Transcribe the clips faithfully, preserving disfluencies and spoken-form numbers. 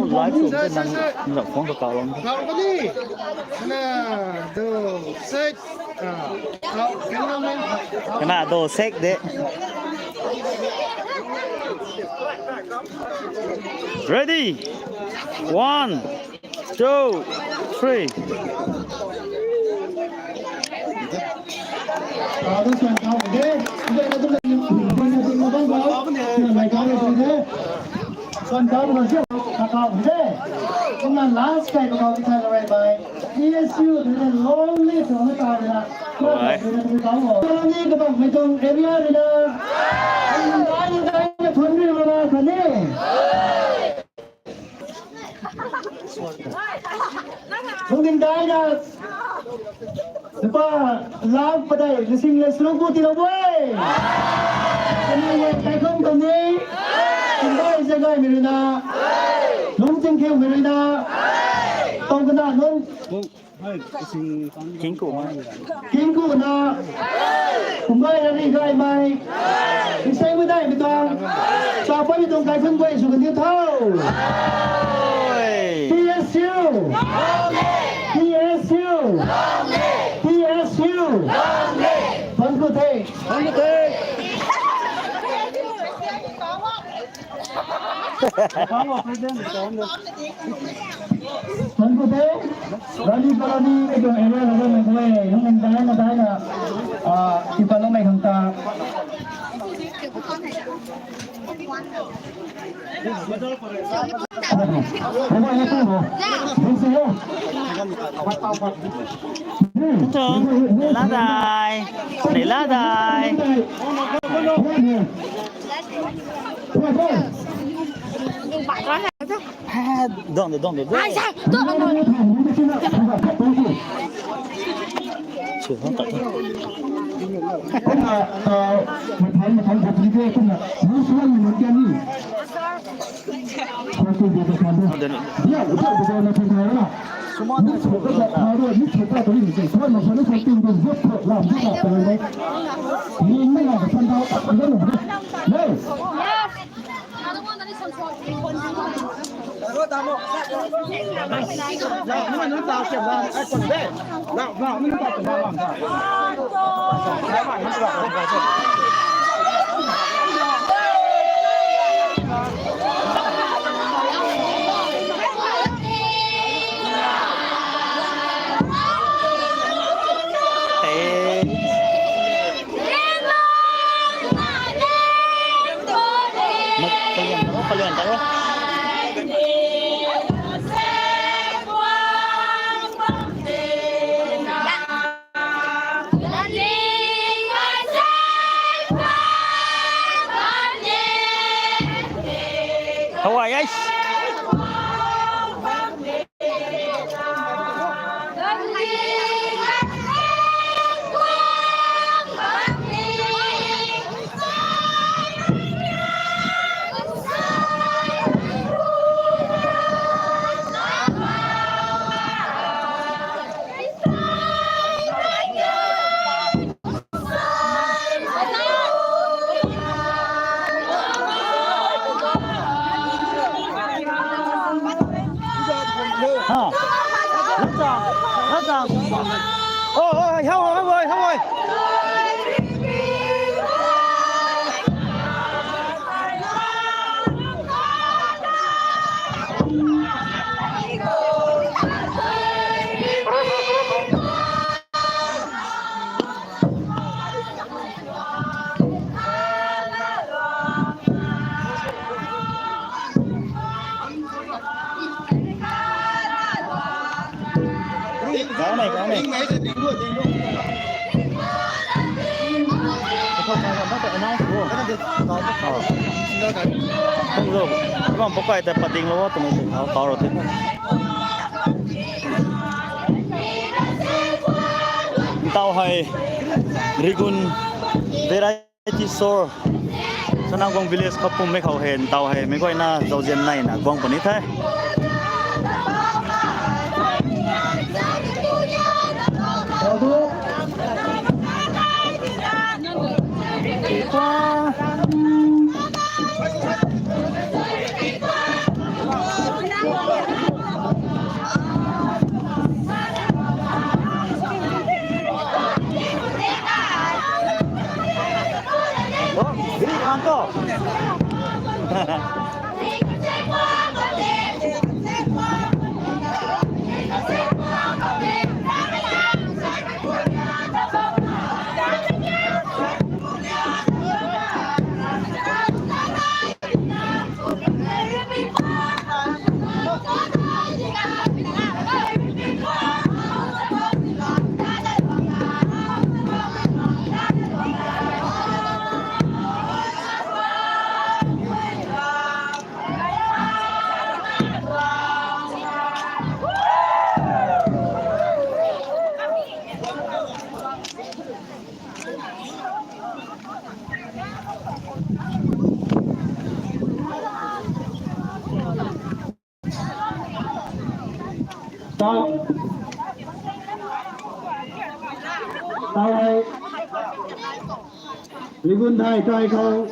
Live show te nang, nang phone ka kau lam. Kau ka ni. Kana do sek. Ah, kau, kau lam. Kana do sek de. Ready? One, two, three. Kumna last kai ko kau tithai lo rai bai. P S U the long live to the car na. Alright. Ni kabang mei tuang area ni na. Ni dai ni dai ni thun ni ma na kani. Lungding dai na. Lupa lakh padai lising le sruk bu ti lo boi. Kani ye kaikhun kani. Kumbai zagai mei rui na. Lungting kheu mei rui na. Tong kana nunc. Kingku na. Kumbai rari gaymei. Isei mei dai mei tuang. Chapai mei tuang kaikhun guay sw kan diu tho. Oi. P S U. P S U. P S U. Thank you, thank you. Thank you, thank you. Rani Colony mei tuang area na mei kwe, nung nung dai na dai na, ah, tipalou mei khang ta. Ladai, ni ladai. Dong de, dong de, dong. Ai, sa, tu, ano. Chu, hong ta. Hawaii, guys. Ha. Latchang, latchang. Oh, oh, hau, hau, hau, hau. Kau nei, kau nei. Kau kau kau kau announce bro. Kau kau. Kau kau. Kau kau. Kau kau pakai ta pading lo, tu kau kau ro te. Ntau hei Rigun Variety Store, Sanamguang Village khou pummei khou hei ntau hei meic guayna zauzian naina guang puni the. Tau, tau hei, Rigunthai kai khou,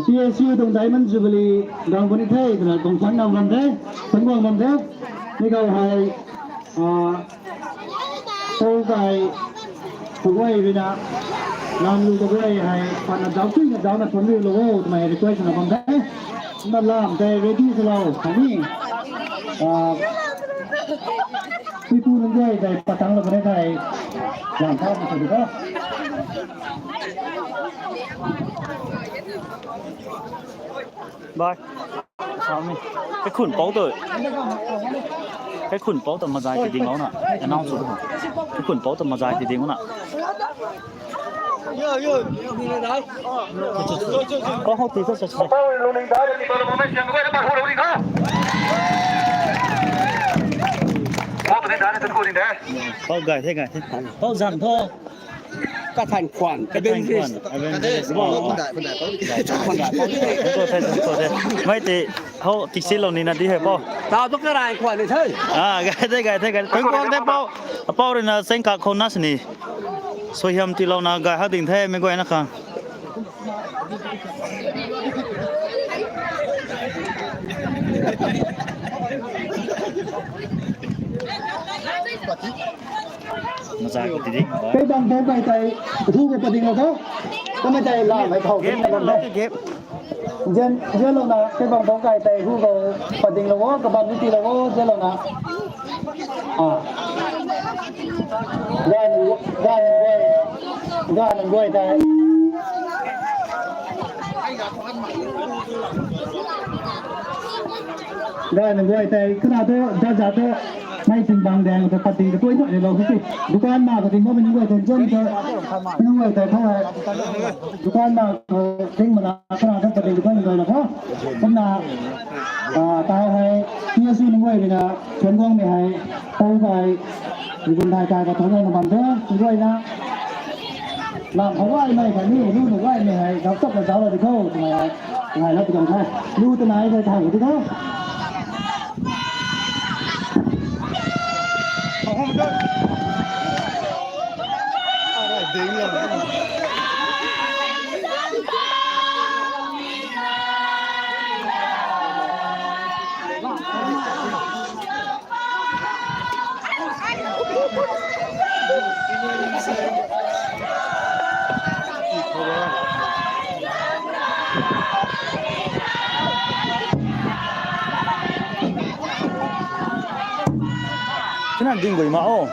P S U tuang Diamond Jubilee gang puni the twna tuang khwan nam bam the, khwan guang bam the. Mi khou hei, ah, Pou kai kaguay ruina, lam lu kaguay hei, patna zauc tuina zaucna thuanc riu lou o, twmei request na bam the. Na lam tei ready swlou, khatni, ah, puipu nunc guay tei patang lou kane thei, lam tha na sa di kho. Bye. Sami. Kaikhun pou tu. Kaikhun pou tu mazai ti ding lou na. Announce tu. Kaikhun pou tu mazai ti ding na. Yo, yo, yo, ni na dai. Kau hou ti tu sa sa. Pou gay the, gay the. Pou zan tho. Kathan khwan, Kathan khwan, evangelist. Evangelist. Oh, oh. Khwan dai, khwan dai, khwan dai. Khwan dai, khwan dai. Khwan dai. Mai te, hou, tiksi lou ni na di hei pou. Tau tu karai khwan ni the. Ah, gay the, gay the, gay the. Thank you, thank you, pou. Pou rui na seng kak khou na sini. Suaihiam tiilouna gay hak ding the, mei guayna khang. Mazai khou ti ding. Kei bang bang kai tei, thu khou pading lou tho. Kamei tei lam hei khou gap, pading lou tho. Gap. Zen, zenlouna, kei bang bang kai tei, thu khou pading lou o, kabam ni tiilou o, zenlouna. Ah. Gay nunc, gay nunc guay, gay nunc guay tei. Gay nunc guay tei, kana tu, za za tu, mei ting bang dang tu, pating tu, tuai tuai lou tu. Dukan ma khou ting bammei nunc guay tei, zen tu, nunc guay tei, thau hei. Dukan ma khou ting mana, kana tu, pating tu, tuai lou na kho. Kumna, ah, tau hei, P S U nunc guay ruina, thuanc guangmei hei, pou kai, Rigunthai kai khou thuanc guang na bam the, nunc guayna. Lam khou gaymei khatni, lu nuh gaymei hei, gap tok na zauc lou di kho, twmei hei, ngai lou pi tuang the. Lu twna ai kai thau di kho. Kena ding gui ma o.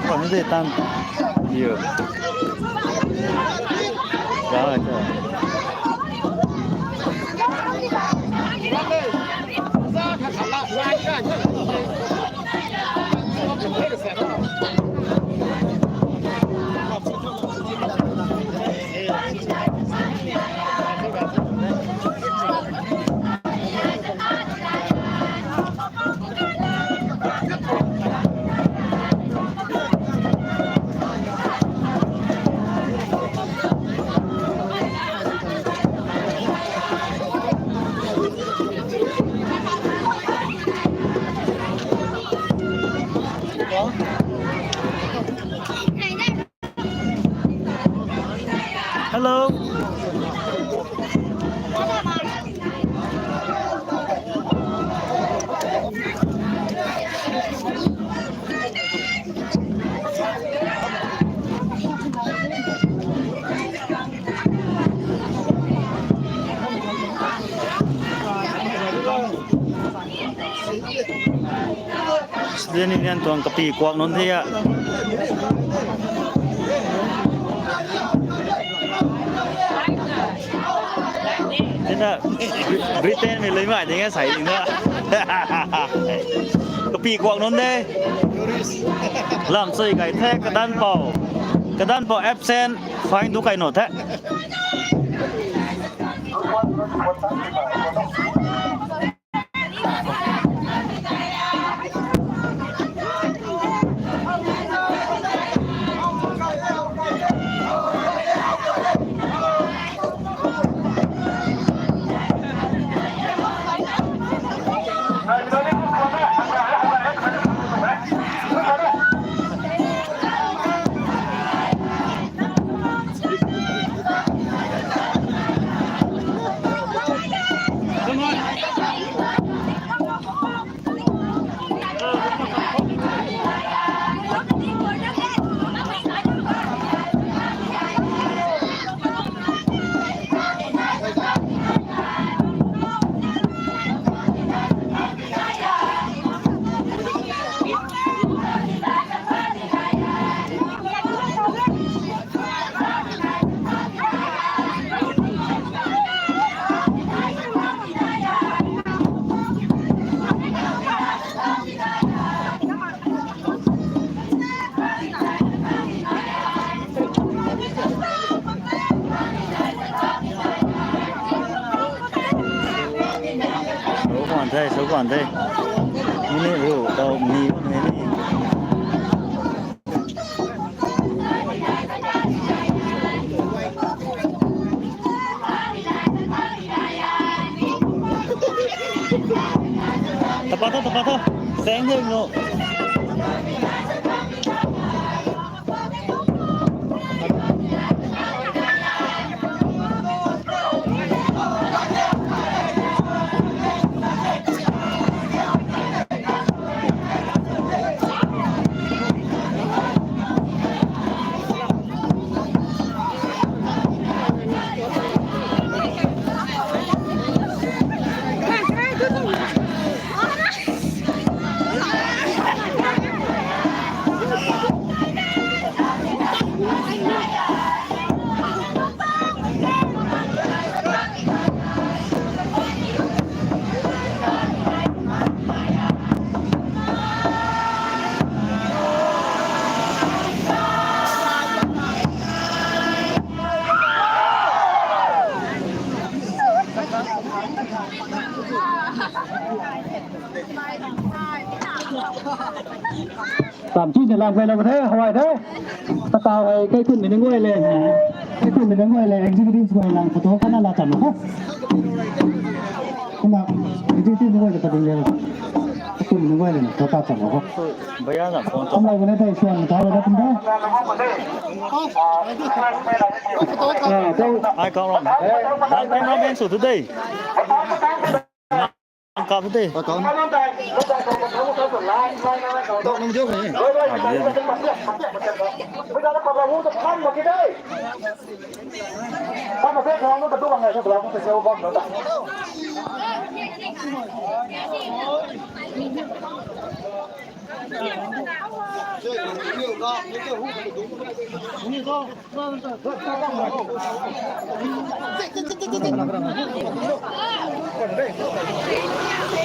Pang de tan. Yo. Ga cha. Hello. Student Union tuang kapy kuak nunc the a. Tina Britain mei lui mai ding e sai ding na. Kapy kuak nunc de. Lam sui kai the kadan pou. Kadan pou absent fine du kai no the. Sou kuan the, sou kuan the. Mini ru, tau mi, mini. Tapa tho, tapa tho. Seng de no. Tam chi ne lam kai la the, hawai the. Tata hei kaikhunmei nunc guay le. Kaikhunmei nunc guay le, executive guay lang photo kana la chan ko. Kumna, executive nunc guay le ta ding le. Kaikhunmei nunc guay le, photo chan ko. Bhaiya na phone to. Amlai guna thei suan ta la tum da. Ah, to. Ai kau ram. Nang cameraman sw tu de. Nang kap tu de. Kau kau. Dok nung jok ni. Ah, de.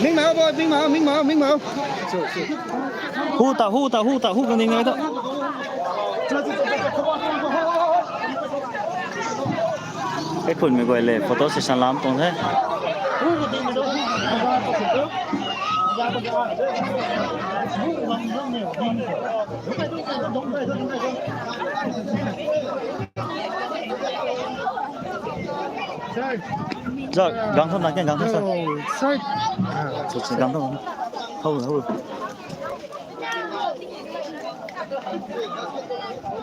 Ming mao boy, ming mao, ming mao, ming mao. Hu ta, hu ta, hu ta, hu ka ning nai ta. Ei phun mi guay le photo session lam tuang the. Zak, gang thon na keng, gang thon sa. Side. Gang thon. Hou, hou.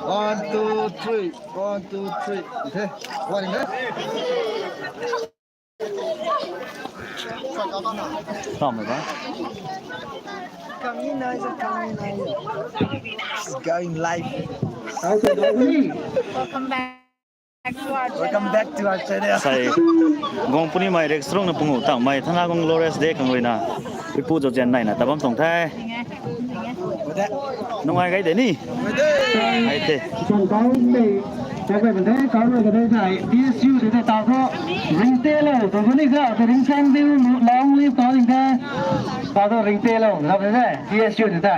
One, two, three. One, two, three. Okay. One, okay. Tamei ba. It's going live. Welcome back. Welcome back to our channel. Sai, guang puni mai rek strong na pungu tang mai thana guang Lores de kang rui na. Ipu zo jen nai na tabam tong the. Nungai gai de ni. Ai the. Sangkai tei, sangkai bande kau rui kadai thai, T S U de ta ko, ring te lo, to ni sa, to ring sang diu, long live to ring te, ta ko ring te lo, sa de, T S U de ta.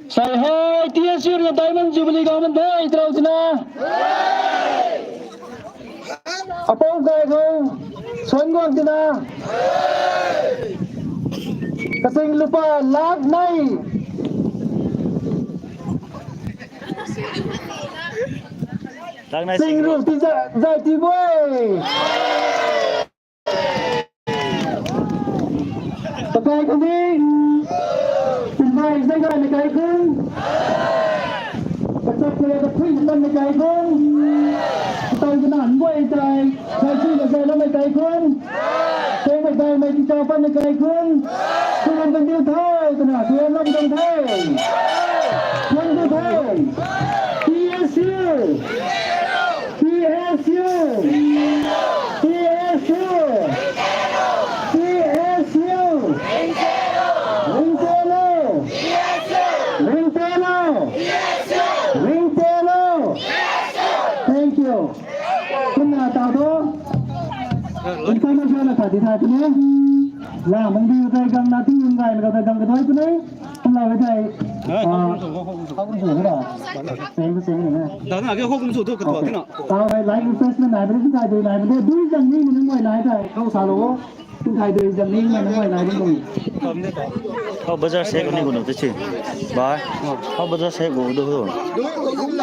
Sai hai, T S U na Diamond Jubilee kau man de, trau tina. Apou kai khou suan guang tina. Kasing lupa lak nai. Lak nai sing sing ru ru. Ti za, zai ti boi. Pakai kuni, tumbai zai gai na kai kun. Kachap kaya ka phui na kai kun. Pakai kuna nboi tai, kai chu na zai na kai kun. Tei na kai mai ti chau pan na kai kun. Tuan kan diu thai, tuna tuan na kan thai. Tuan diu thai. T S U. T S U! T S U! T S U! Ringtelo! Ringtelo! Ringtelo! Thank you. Kumna tau tho. International na khat di thai puni. La mangdi utai gang na ting yung gai na utai gang ka doi puni. Hello, hey. Ah, hou kum sw, hou kum sw, hou kum sw, hou kum sw. Same to same, na. Dana, ke hou kum sw tu, ka tu, okay. Tina. Tau hai, light refreshment nai, beri thai dui nai, beri dui jam ni, ni mai nai thai, kau sa lo. Thai dui jam ni, mai nai, mai nai, beri dui. Hou bazar se ko ni ko no te chi. Bye. Hou bazar se ko do ho.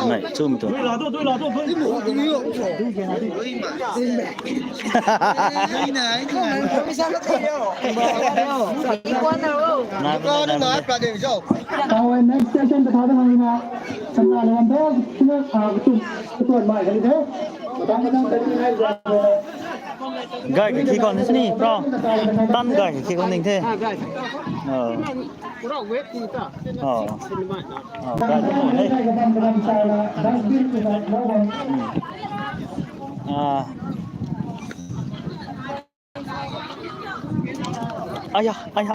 Nai, chum tu. Dui la do, dui la do, dui. Nai, nai, nai, nai. Tau next station ta tha ta hang na. Samna lo do, tina, ah, tu, tu mai kali the. Matang matang tadi hai. Gai ki kon ni, bro. Tan gai ki kon ding the. Oh. Oh. Oh, gai ki kon ni. Hmm. Ah. Aya, aya.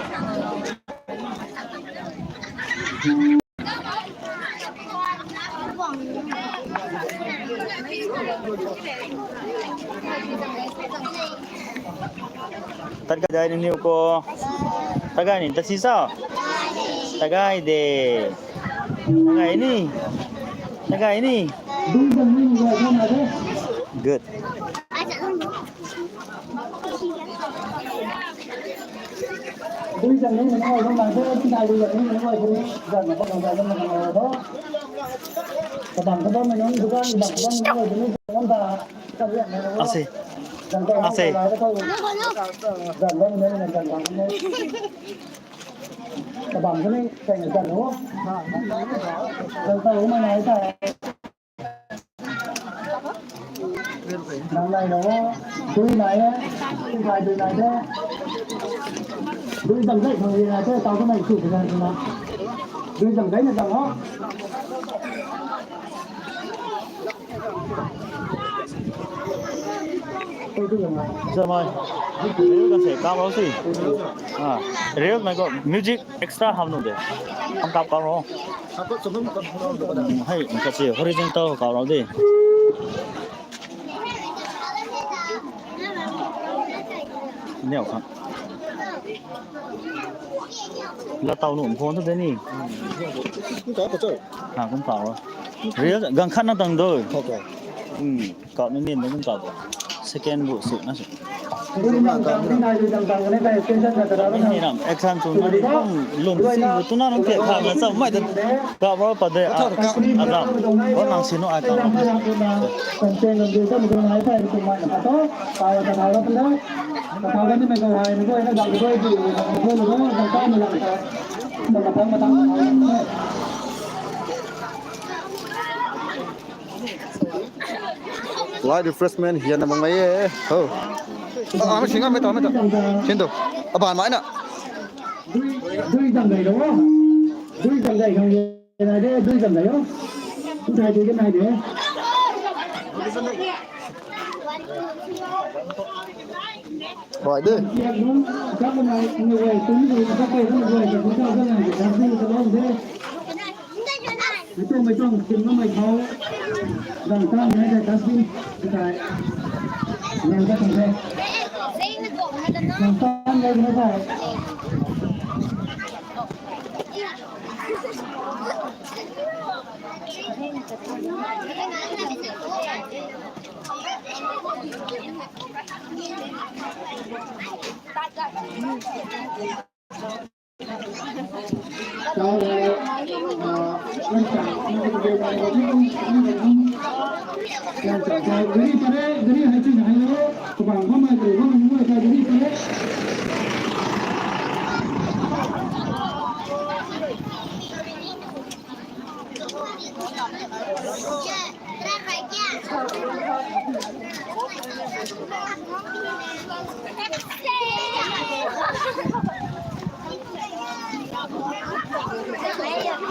Tat kai dai ni niu ko. Tat kai ni, tat si sa. Tat kai de. Tat kai ni. Tat kai ni. Good. Ase. Ase. Nang lai lo, dui nai e, dui nai, dui nai de. Dui zang zai khang dui nai de, tau tu nai su de na. Dui zang zai na zang ho. Tei Zama. Reel kan se kap rau si. Ah, reel na ko music extra ham nu de. Ham kap kap rau. Hei, kan se horizontal kap rau de. Neo kha. La tau nu phone tu de ni. Kum kap ta cho. Ha, kum kap rau. Reel gan khat na tang do. Okay. Hmm. Kap ni nin kum kap. Second bu su na su. Ni ni nam action chu na ni kum lum si bu tu na nung te kha na cham mai ta. Kap rau pa de a, a dam. Ko nang si nu a kap. Lai refreshment hian na mang e. Ho. Ah, ah, mei sing a, mei ta, mei ta. Sin tu. Aban mai na. Dui, dui zam dai lo. Dui zam dai khang ye nai de, dui zam dai lo. Dui dui nai de. Right de. Mei tuang, mei tuang, sim na mei thau. Dang tan mei de dustbin. Kai. Nang ka tang de. Dang tan mei de kai.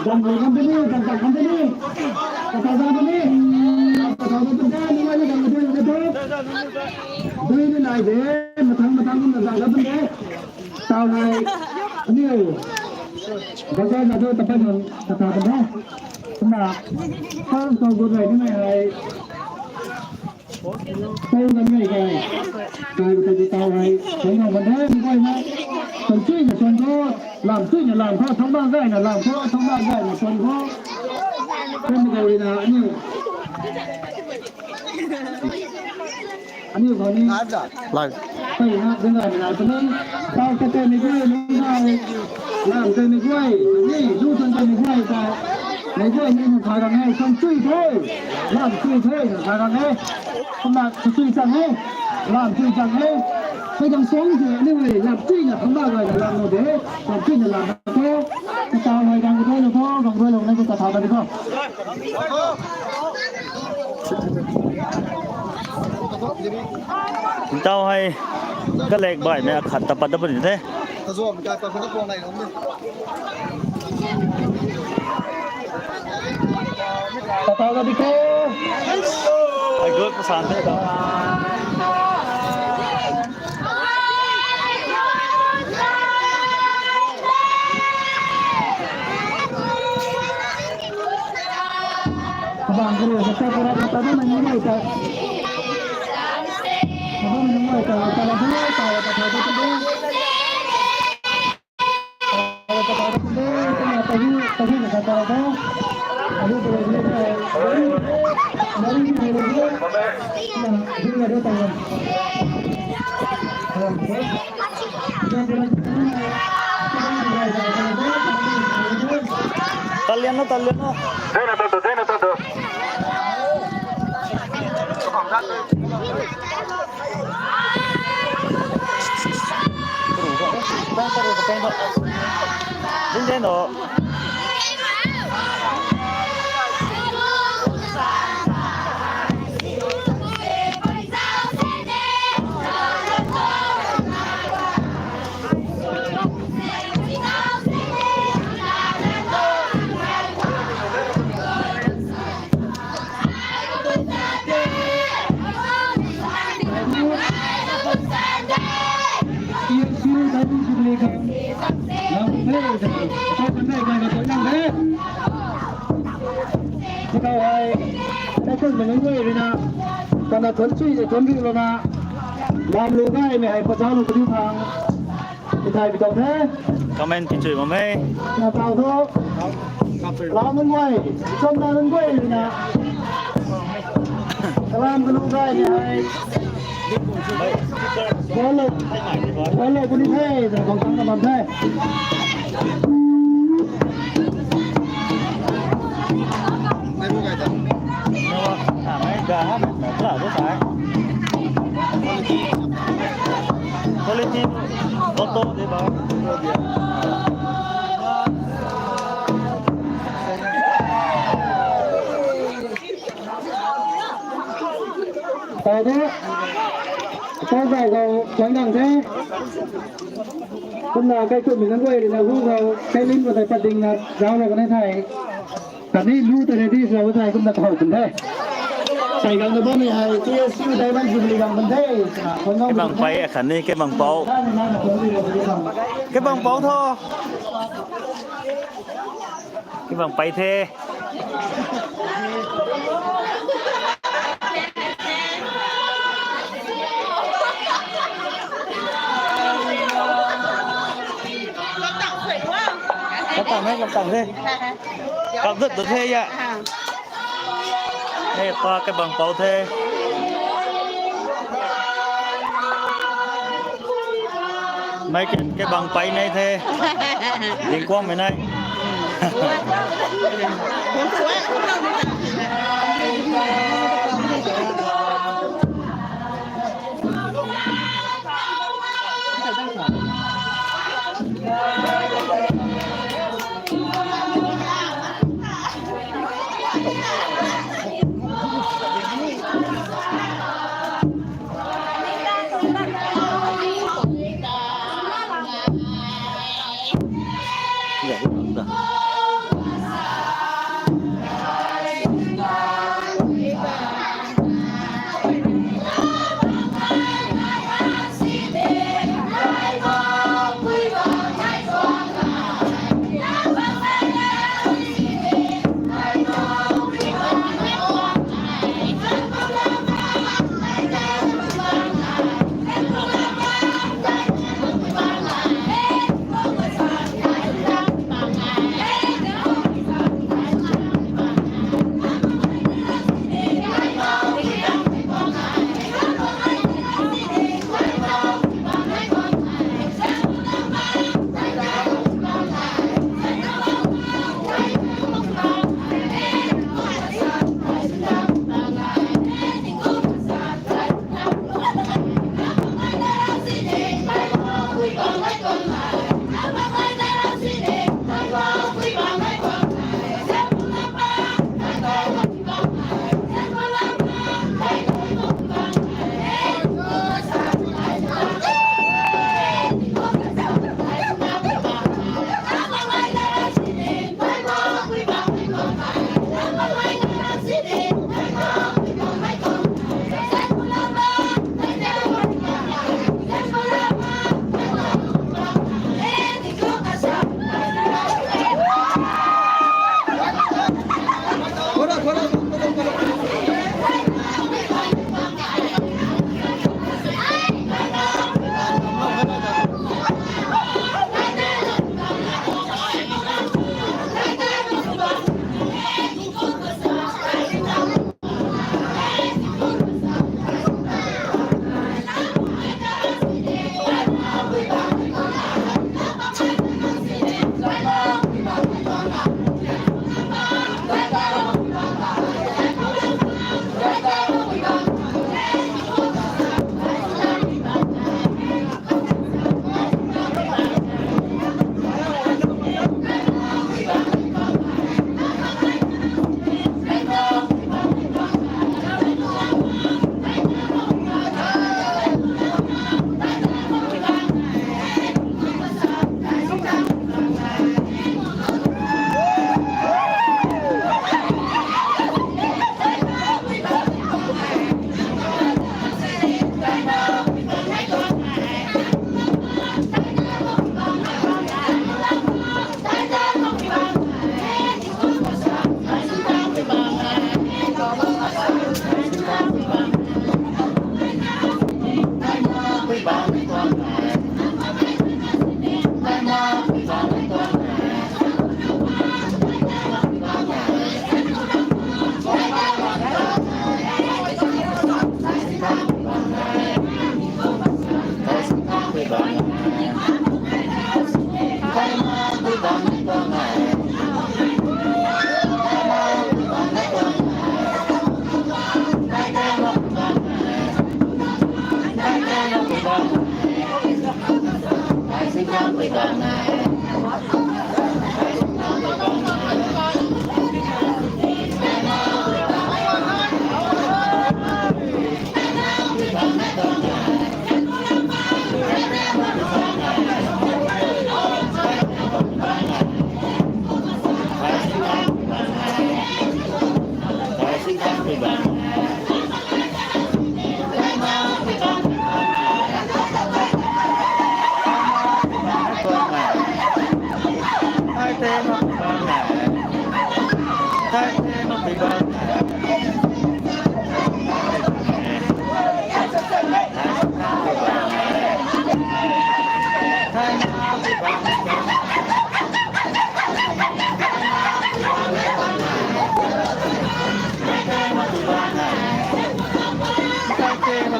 Dam dam dam dam dam dam dam. Kata dam dam dam. Kata dam dam dam. Ni wani dam dam dam dam. Dui ni nai de. Mathang mathang na dam dam dam. Tau nai. Aniu. Bazaar na do tapai dam. Kata dam dam. Kumna. Kau kau gu rai ni nai hai. Tau kan nai kai. Kai tau di tau hai. Tau na man dai ni kai na. Tau chui na suan ko. Lam chui na lam ko. Thang bang gai na lam ko. Thang bang gai na suan ko. Kum kau ri na aniu. Aniu kau ni. Lai. Kai na ding gai na puni. Tau ka te ni kai na. Lam te ni kai. Ni lu tan te ni kai ta. Ni kai ni mu kai ra nai. Tau chui the. Lam chui the. Kai ra nai. Kumna sui chang e, lam sui chang e. Hei dang suang si aniu e, lam chui na thangna gay na lam nu de, lam chui na lam ko. Katau hei dang ko, ko, dang ko, dang ko, katau dang ko. Tau hei, kalek bai mei akhat ta pat da puni the. Tata ka dikhe. Ai, good, pasan the. Abang guru, kata kura, kata tu mani ni ta. Kata mani ni ta, kata tu, kata tu. Talian na, talian na. Dena todo, dena todo. Kau kan dei kai na tuang nang de. Tikau hei, na kun na nunc guay rui na, kana thuan chui de thuan riu lana, lam lu gaymei hei pachau lu kadiu thang. Tithai pi tuang the. Comment pi chui bam e. Na tau thu. Lam nunc guay, cham na nunc guay rui na. Kalam kalu gaymei hei. Follow, follow puni the, twna khang tang na bam the. Quality, auto de ba. Tau thu, tau zay khou kuang nang the. Kumna kaikhunmei nunc guay rui na hu khou, kailim khou tei pading na zauc lou kanei thei. Khatni lu ta ready swlou thei kumna kahou pun the. Sai gang na bammei hei, T S U Diamond Jubilee gang pun the. Kibang pei, khatni kibang pou. Kibang pou tho. Kibang pei the. Kaptang the, kaptang the. Kap dut dut the ya. Hei pa kibang pou the. Mei ken kibang pei nei the. Dingkuangmei nei.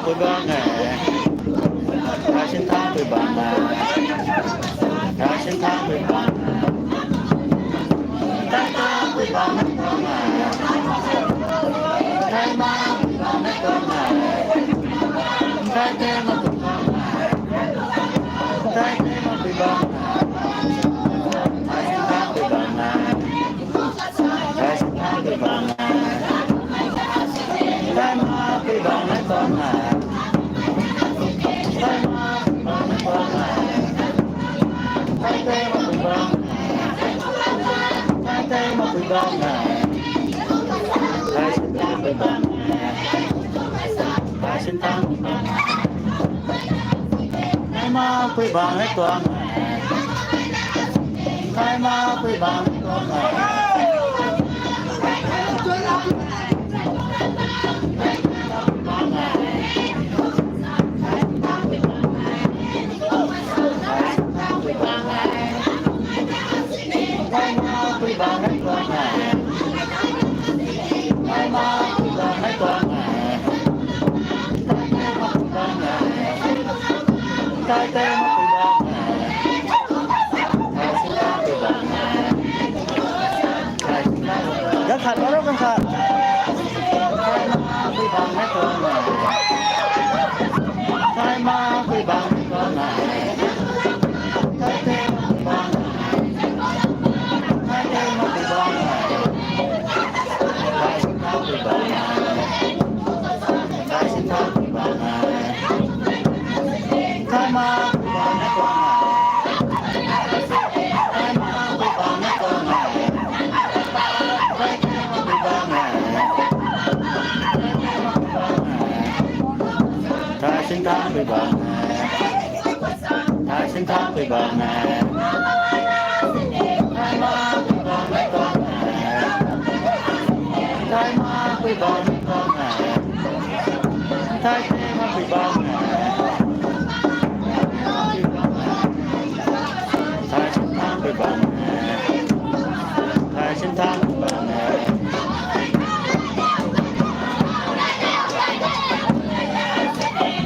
Pui bang e. Kai sin thang pui bang e. Kai sin thang pui bang e. Kai ta pui bang e tuang e. Kai ma pui bang e tuang e. Kai te ma pui bang e. Kai te ma pui bang e. Kai sin thang pui bang e. Kai sin thang pui bang e. Kai ma pui bang e tuang e. Kai ma pui bang e tuang e. Kai te ma pui bang e. Kai te ma pui bang e. Kai sin thang pui bang e. Kai sin thang pui bang e. Kai ma pui bang e tuang e. Kai ma pui bang e tuang e. Kai ma pui bang e tuang e. Kai ma pui bang e tuang e. Kai te ma pui bang e. Kai te ma pui bang e. Kai sin thang pui bang e. Kai sin thang pui bang e. Ganv khat, ganv khat. Kai ma pui bang e tuang e. Kai ma pui bang e tuang e. Kai te ma pui bang e. Kai te ma pui bang e. Kai sin thang pui bang e. Kai sin thang pui bang e. Kai ma pui bang e tuang e. Kai ma pui bang e tuang e. Kai te ma pui bang e. Kai te ma pui bang e. Kai sin thang pui bang e. Kai sin thang pui bang e. Kai ma pui bang e tuang e. Kai ma pui bang e tuang e. Kai te ma pui bang e. Kai sin thang pui bang e. Kai sin thang pui bang e.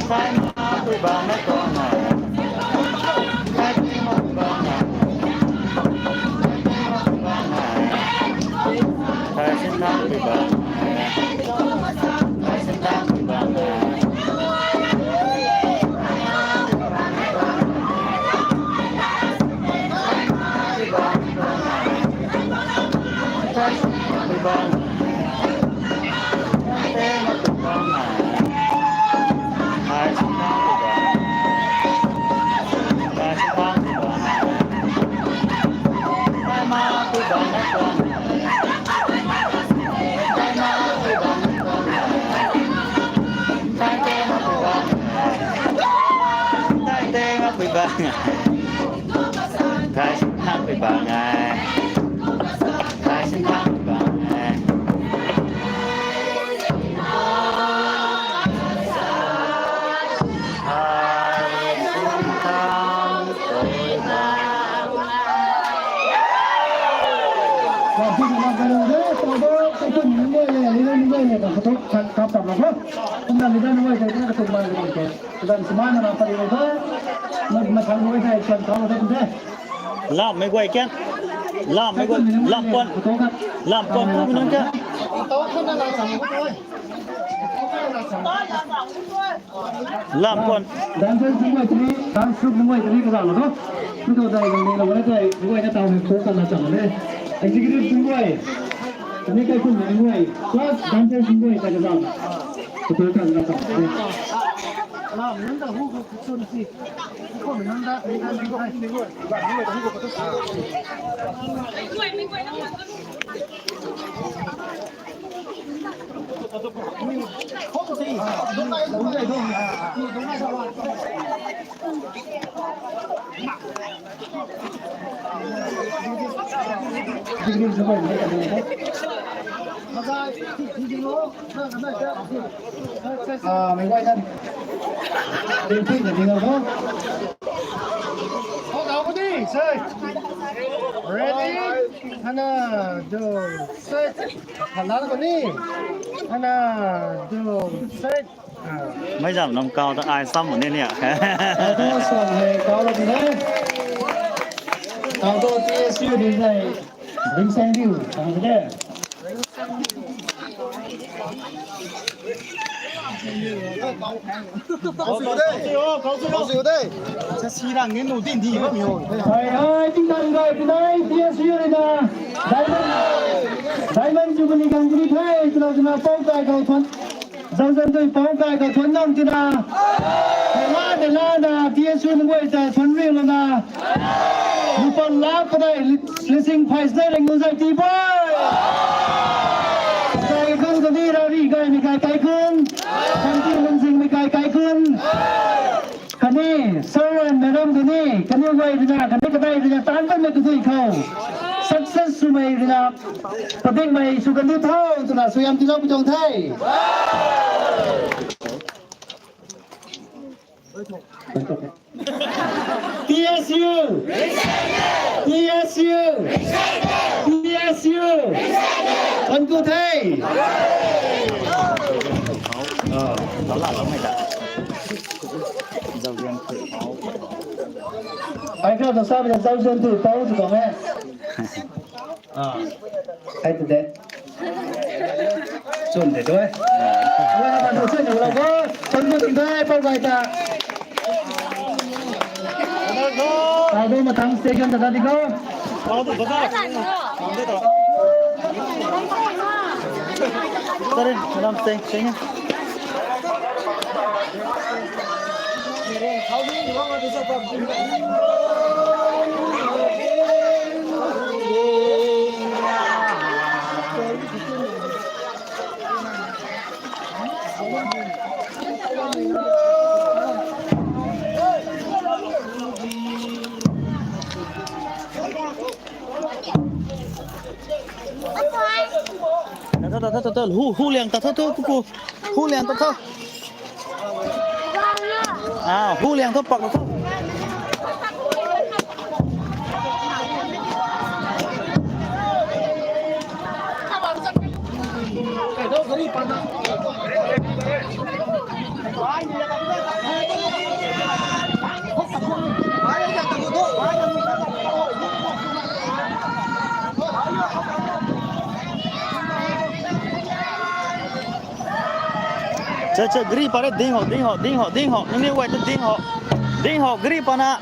Kai ma pui bang e tuang e. Kai te ma pui bang e. Kai te ma pui bang e. Kai sin thang pui bang e. Kai sin thang pui bang e. Kai ma pui bang e. Kai sin thang pui bang e. Kai te ma pui bang e. Kai sin thang pui bang e. Kai sin thang pui bang e. Kai ma pui bang e tuang e. Kai ma pui bang e tuang e. Kai te ma pui bang e. Kai te ma pui bang e. Kai sin thang pui bang e. Kai sin thang pui bang e. Kai sin thang pui bang e. Lam mei guay kya? Lam mei guay, lam puan. Lam puan pu mei nunc kya? Lam puan. Dancer sungguay tini, dance troupe nunc guay tini kazauh na tho. Mi tu dai gang ni na wala dai, nunc guay na tau hei khou kan na cham le. Executive sungguay. Tini kai kum nunc guay. Plus dancer sungguay ta kazauh na. Khou kan na cham le. Ah, mei guay kan. Ding ting na ding ho. Ho, dau ko ni, say. Ready? Hana, do, say. Halan ko ni. Ana, du, set. Mei zam nam kau ta ai sam ni ni. Kau tu suan hei kau la di ne. Kau tu T S U di ne. Ring sang diu, sang de. Kau su de. Kau su de. Sa si rang ni nu din di ba mi ho. Hai hai, ting tang gai pinai T S U ri na. Diamond, Diamond Jubilee gang kuri thei, tuna tuna pau kai kau thon. Zauzian tui pau kai kau thon nang tina. Hei la de la na, T S U nunggui ta thon ring la na. Lupan la padai, lising phai snai ring nu zai ti boi. Kai kun kani ra ri gai mi kai kai kun. Kan ti lung zing mi kai kai kun. Kani, sir and madam kani, kani guay rina, kani kadai rina, tan kan mei kadui khou. Success swmei rina, padikmei sw kan di tho, twna suaihiam tiilou pi tuang the. T S U! T S U! T S U! Kan ku the! Ai kha ta sa bia zauzian tui pau tu tuang e. Ah. Hai tu de. Chun de tu e. Wa na tu chun de la ko. Chun de tu e pau gai ta. Tau do matang station ta di ko. Tau tu ko. Sorry, madam, sing, sing. Ta tha, ta tha, ta tha, hu, hu liang ta tha, tu, pu, pu. Hu liang ta tha. Ah, hu liang ta pak ta tha. Cha, cha, gari pare, ding ho, ding ho, ding ho, ding ho. Nini wai tu ding ho. Ding ho, gari pana.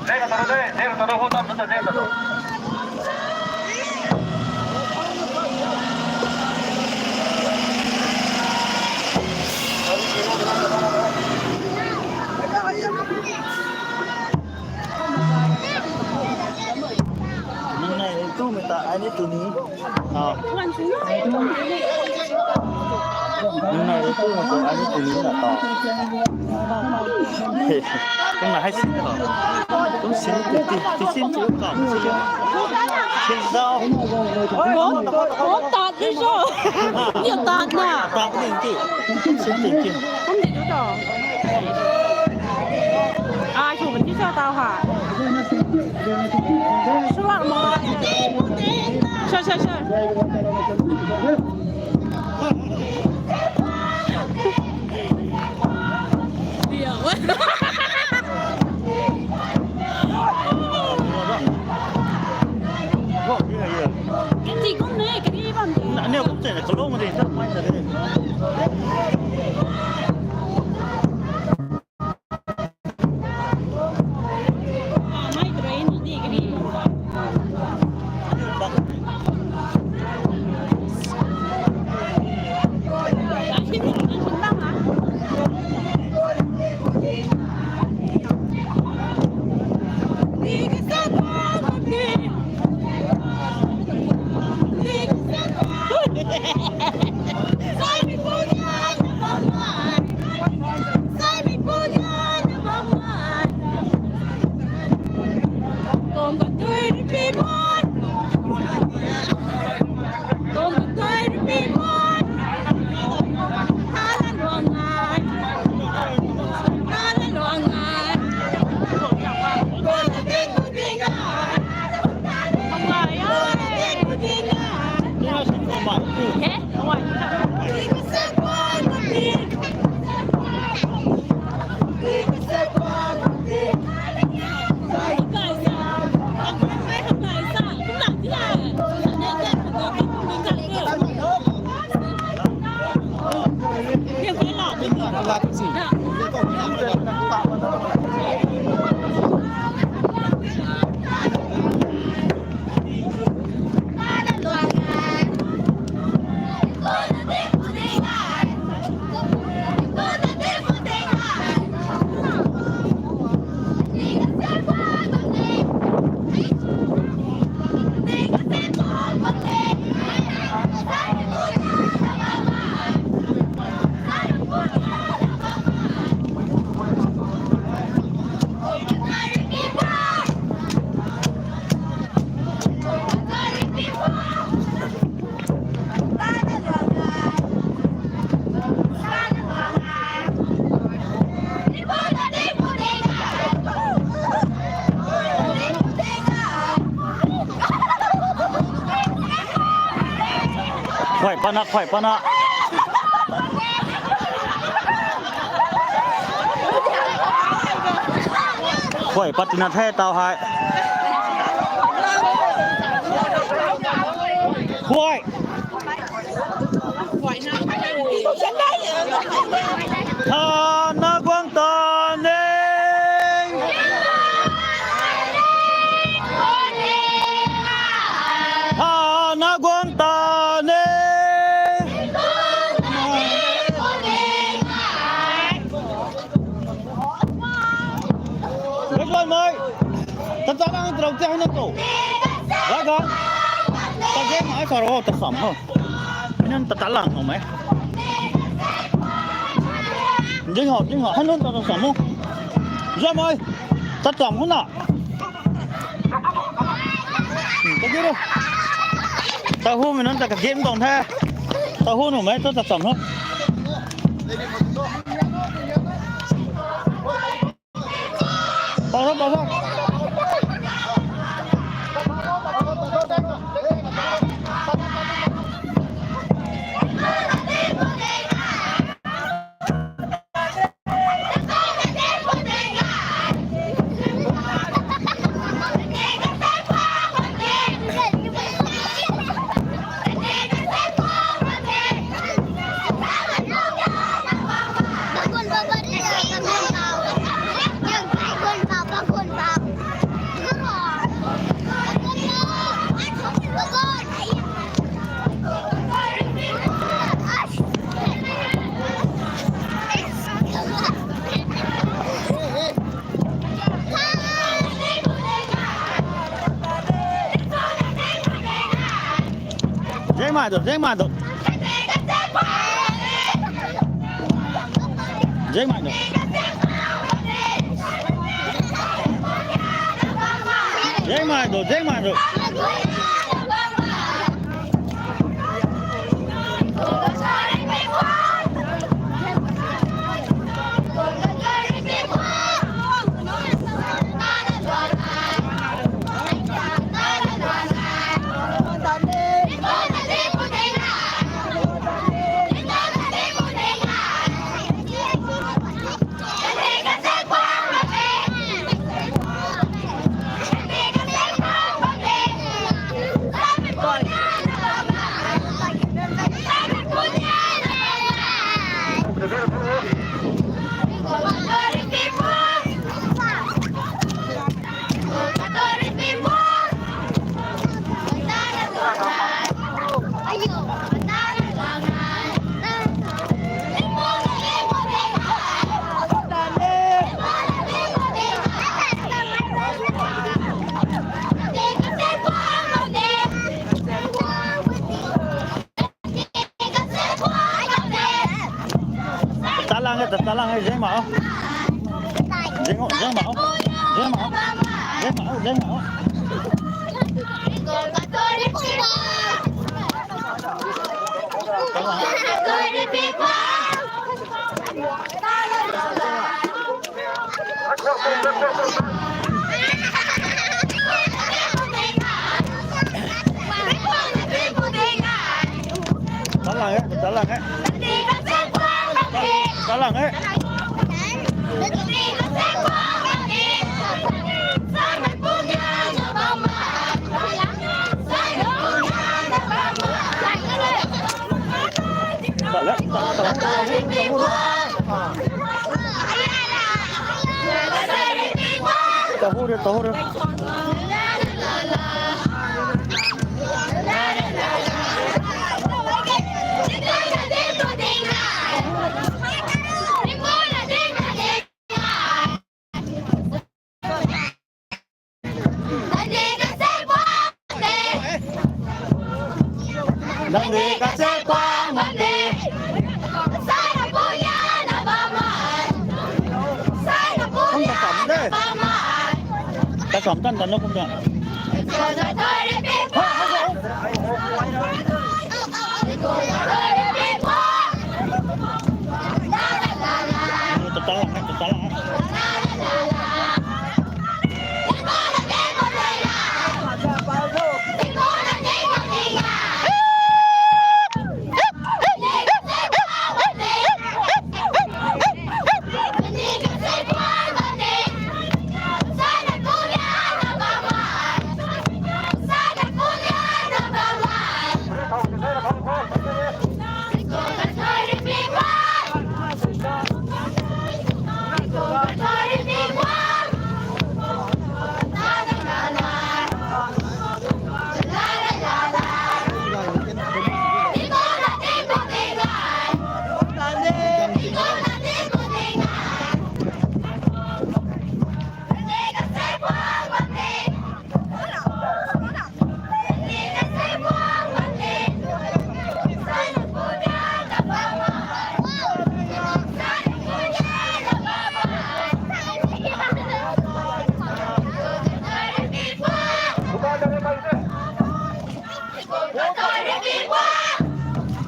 Nang nai tu mei ta ai ni tu ni. Ah. Nang nai tu mei ta ai ni tu ni na ta. Kum na hai sin ta. Kum sin ti ti ti sin ti kam sin. Sin dau. Kum tat ni so. Ni tat na. Tat ni ti. Sin ti ti. Kum di tu to. Ai, sw ban ti sa tau ha. Sw lak ma. Sw, sw, sw. Kati kum ne, kati bam de. Na, ne kum se, kalong de, ta mai ta de. Khuay pana, khuay pana. Khuay pat tina the tau hei. Khuay. Thana guang ta ne. Thana guang ta ne. Guys, guys, mai. Tata lang trau te hana to. Guys, guys. Ta game ai karo ta sam ho. Minan tata lang ho mai. Jing ho, jing ho. Hana ta sam ho. Jam ai. Ta sam ho na. Hmm, ta giro. Ta hu minan ta ka game dong the. Ta hu nu mai ta ta sam ho. Pau tho, pau tho. Zeng mai do, zeng mai do. Zeng mai do. Zeng mai do, zeng mai do. Talang e, talang e, zeng ma o. Zeng o, zeng ma o. Zeng ma o. Zeng ma o, zeng ma o. Talang e, talang e. Talang e. Tahu re, tahu re. Nang de ka se pa ma de. Sai na punya na ba ma. Sai na punya na ba ma. Ka sam tan tan na kum ta.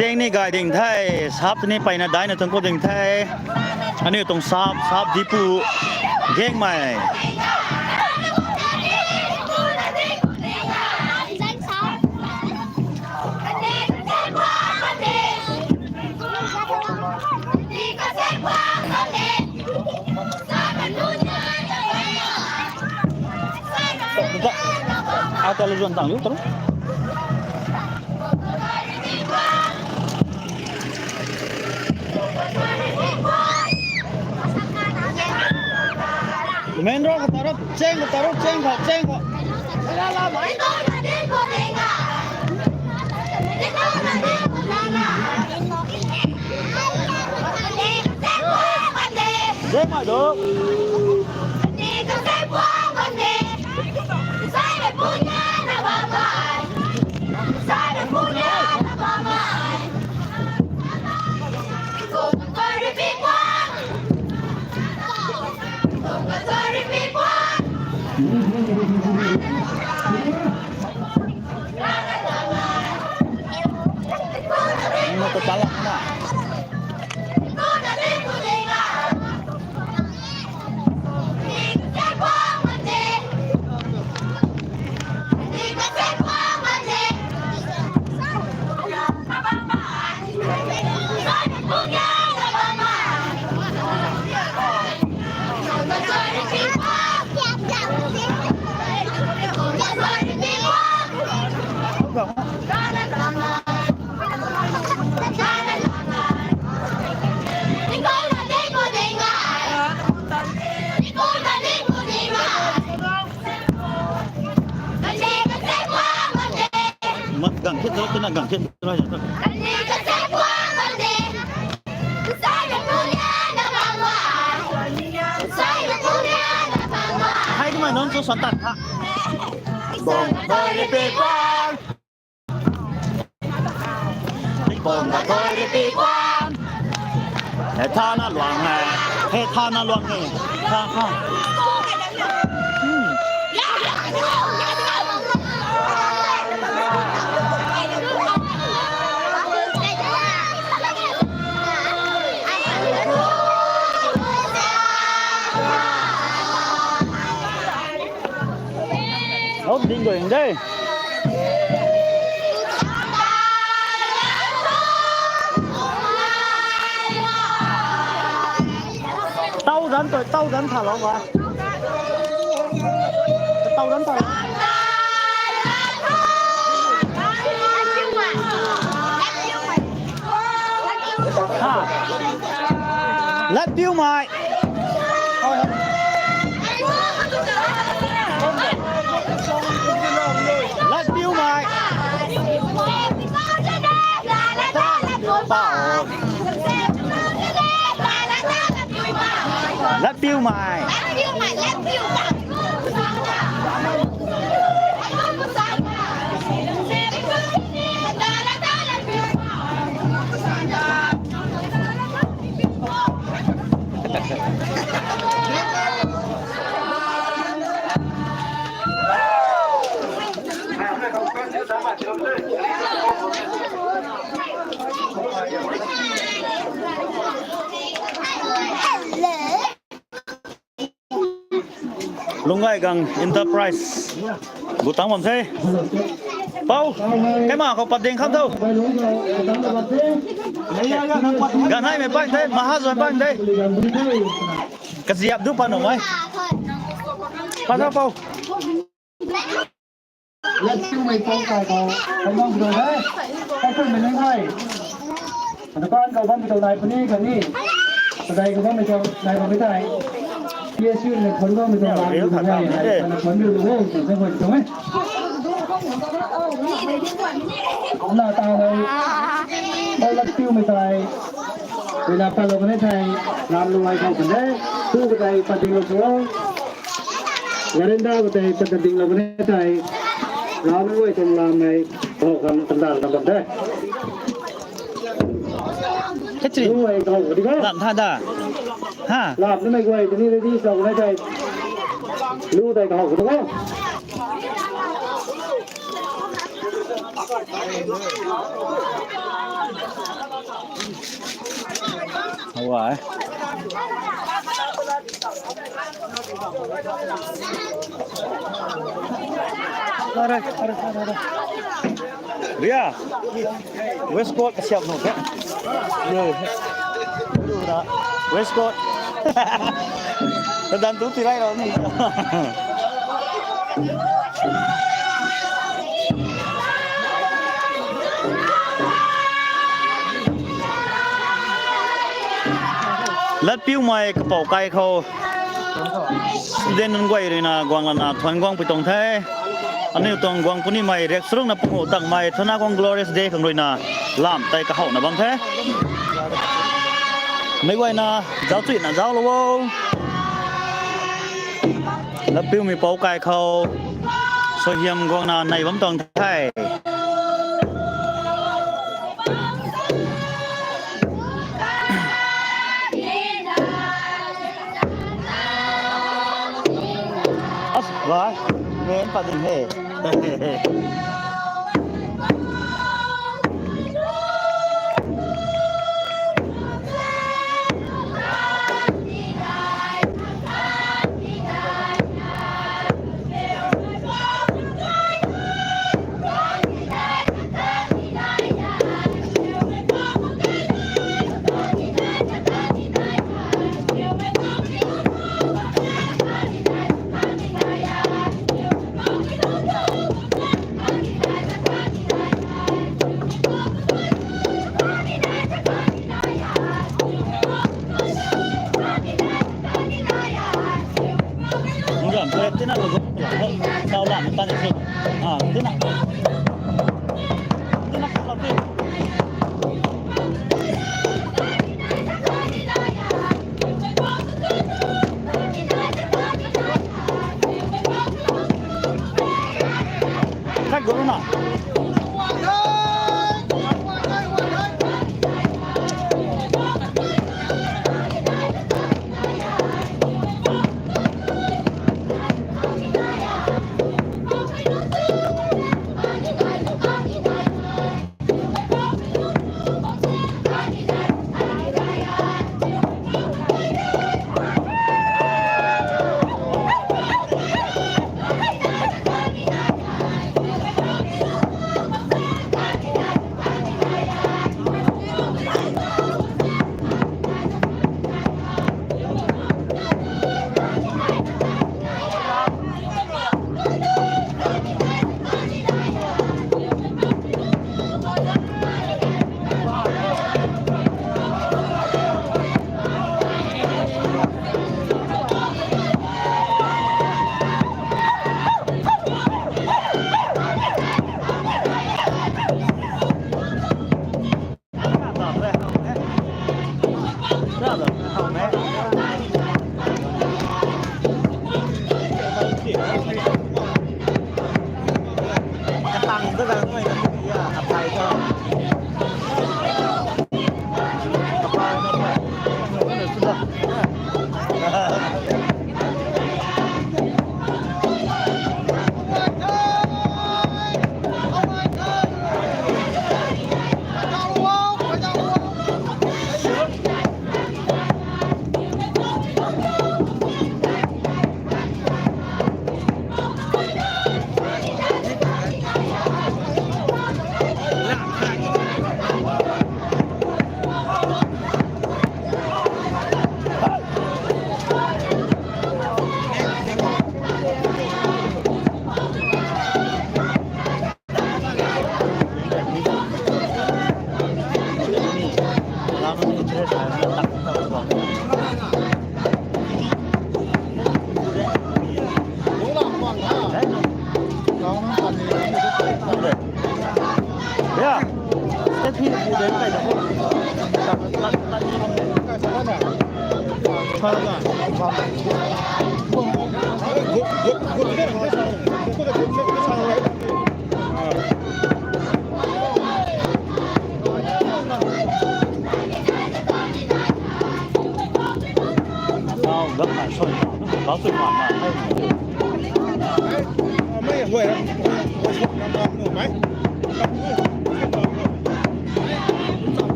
Cheng ni gay ding the, sap ni peyna daina tuang khou ding the. Aniu tuang sap, sap dipu, gengmei. Ata lu zuan tang liu tang. Main road ka tarot, cheng ka tarot, cheng ka, cheng ka. Jai Mado. Mak gang khit tu, tu na gang khit tu. Hai tu mai non so satan ha. Bom bom pe pan. Bom bom pe pan. He thana luang hai. He thana luang hai. Ha ha. Hmm. Hop ding doi dei. Tau dan toi, tau dan tha lou ba. Tau dan tha lou. Ha. Lat piu mai. Latpiumei. Lungaigang Enterprise. Gu tang bam the. Pou, kaima khou pat ding kham tho. Ganhaimei pan the, Mahajon pan the. Kaziap du pan o mei. Pat tho pou. Latpiumei pou kai khou, kaimang bro the. Kaikhunmei nunc guay. Dukan khou bammei tuang nai puni khatni, kadai khou bammei tuang nai bammei tei, P S U na thon bammei tuang lam khou nai, ana thon riu lu o, twna sa guay tuang e. Kumna ta nai, latpiumei tei, ruina patlou kanei thei, lam lu ai khou kan de, tu katei pat dinglou tu o. Veranda khou tei pat dinglou kanei thei, lam lu ai tuang lam mei, khou kan kandan kan bam de. Kachiri. Lu ai khou di kho. Lam tha da. Ha. Lam ni mei guay tini ready sa kanei thei. Lu tei khou di kho. Hawa e. Ria, waistcoat kasiap nu khe. Waistcoat. Kadan tu tirai rau ni. Latpiumei kapou kai khou student nunc guay ruina guang lana thuan guang pui tuang the. Aniu tuang guang punimei riak charukna pungu tangmei Thuana Guang Glorious Day khang ruina lam tei kahouna bam the. Meic guayna zauc chuina zauclou o. Latpiumei pou kai khou suaihiam guangna nei bam tuang the. As, vai, men pa ding he.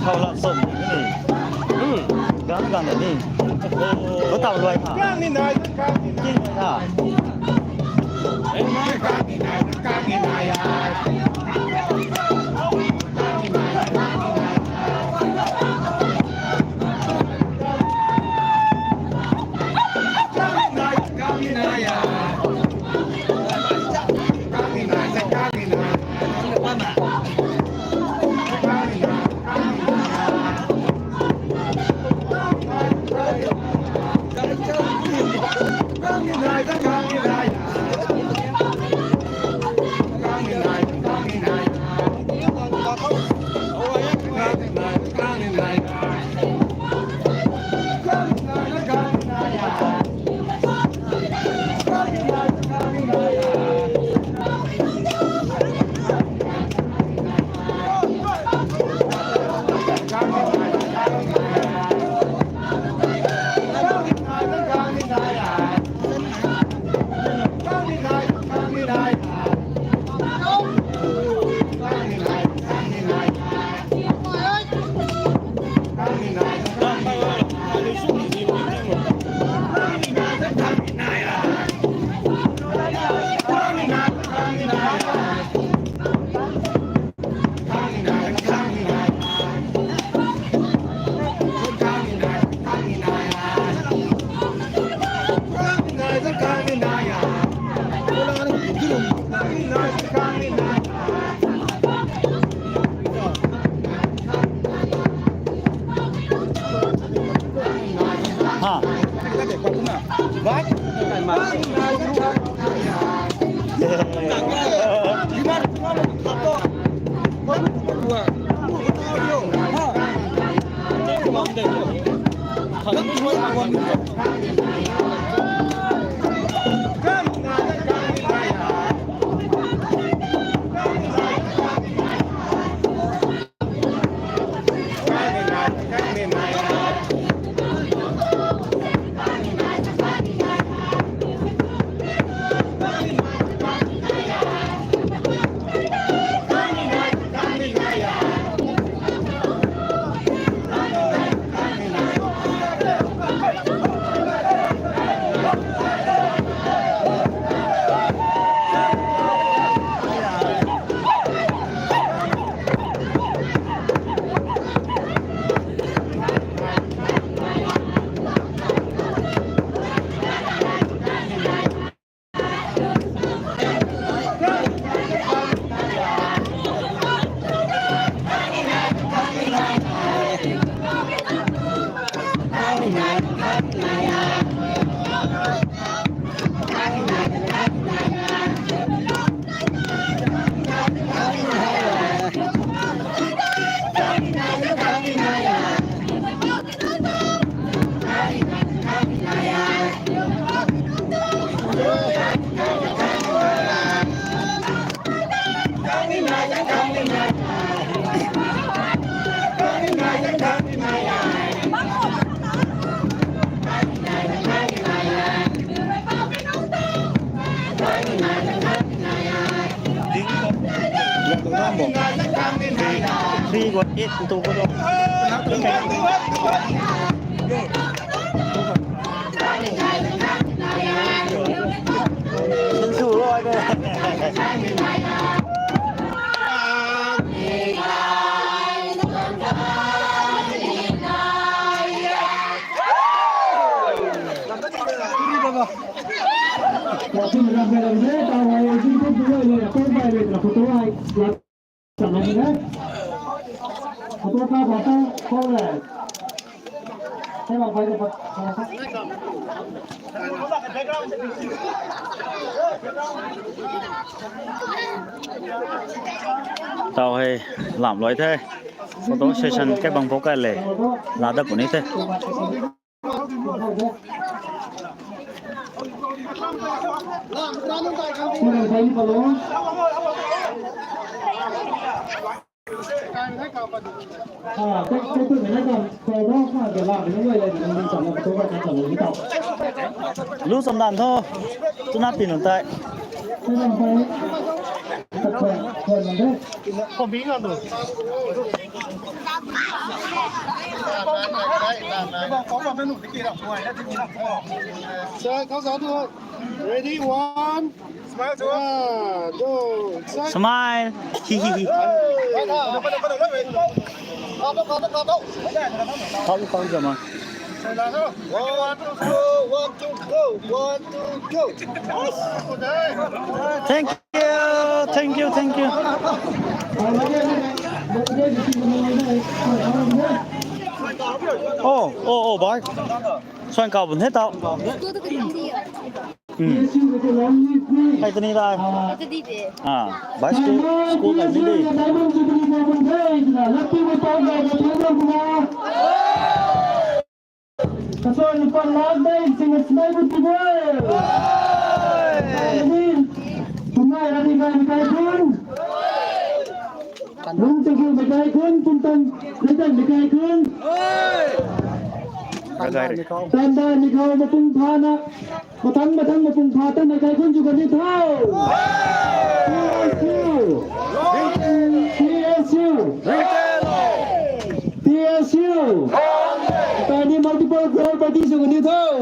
Khou la som ni. Hmm. Gang gang ni. Ko tau luai kha. Gang ni nai, gang ni nai. King na. Ha. Three one eight tu ko. Tau hei lam luai the. Photo session ke bang pho kai le. La dat puni the. Lu sam dan tho. Tuna pin nung tai. Ready, one. Smile. Hi, hi, hi. Khau, khau, jama. One, two, go. One, two, go. One, two, go. Thank you, thank you, thank you. Oh, oh, oh, bhai. Suan kau bun the tau. Hmm. Kai tani lai. Ah, bhai school, school kai ni di. Kasoi lupa lak dei, sing smai bu ti bo. Tumai rani kai kai kun. Lung tiki kai kun, tum tan, kai tan kai kun. Kai kai. Tanda ni kau matung phana. Mathang mathang mapung pha tan na kai kun chu kan ni thau. T S U. T S U. T S U. Tani multiple goal party chu kan ni thau.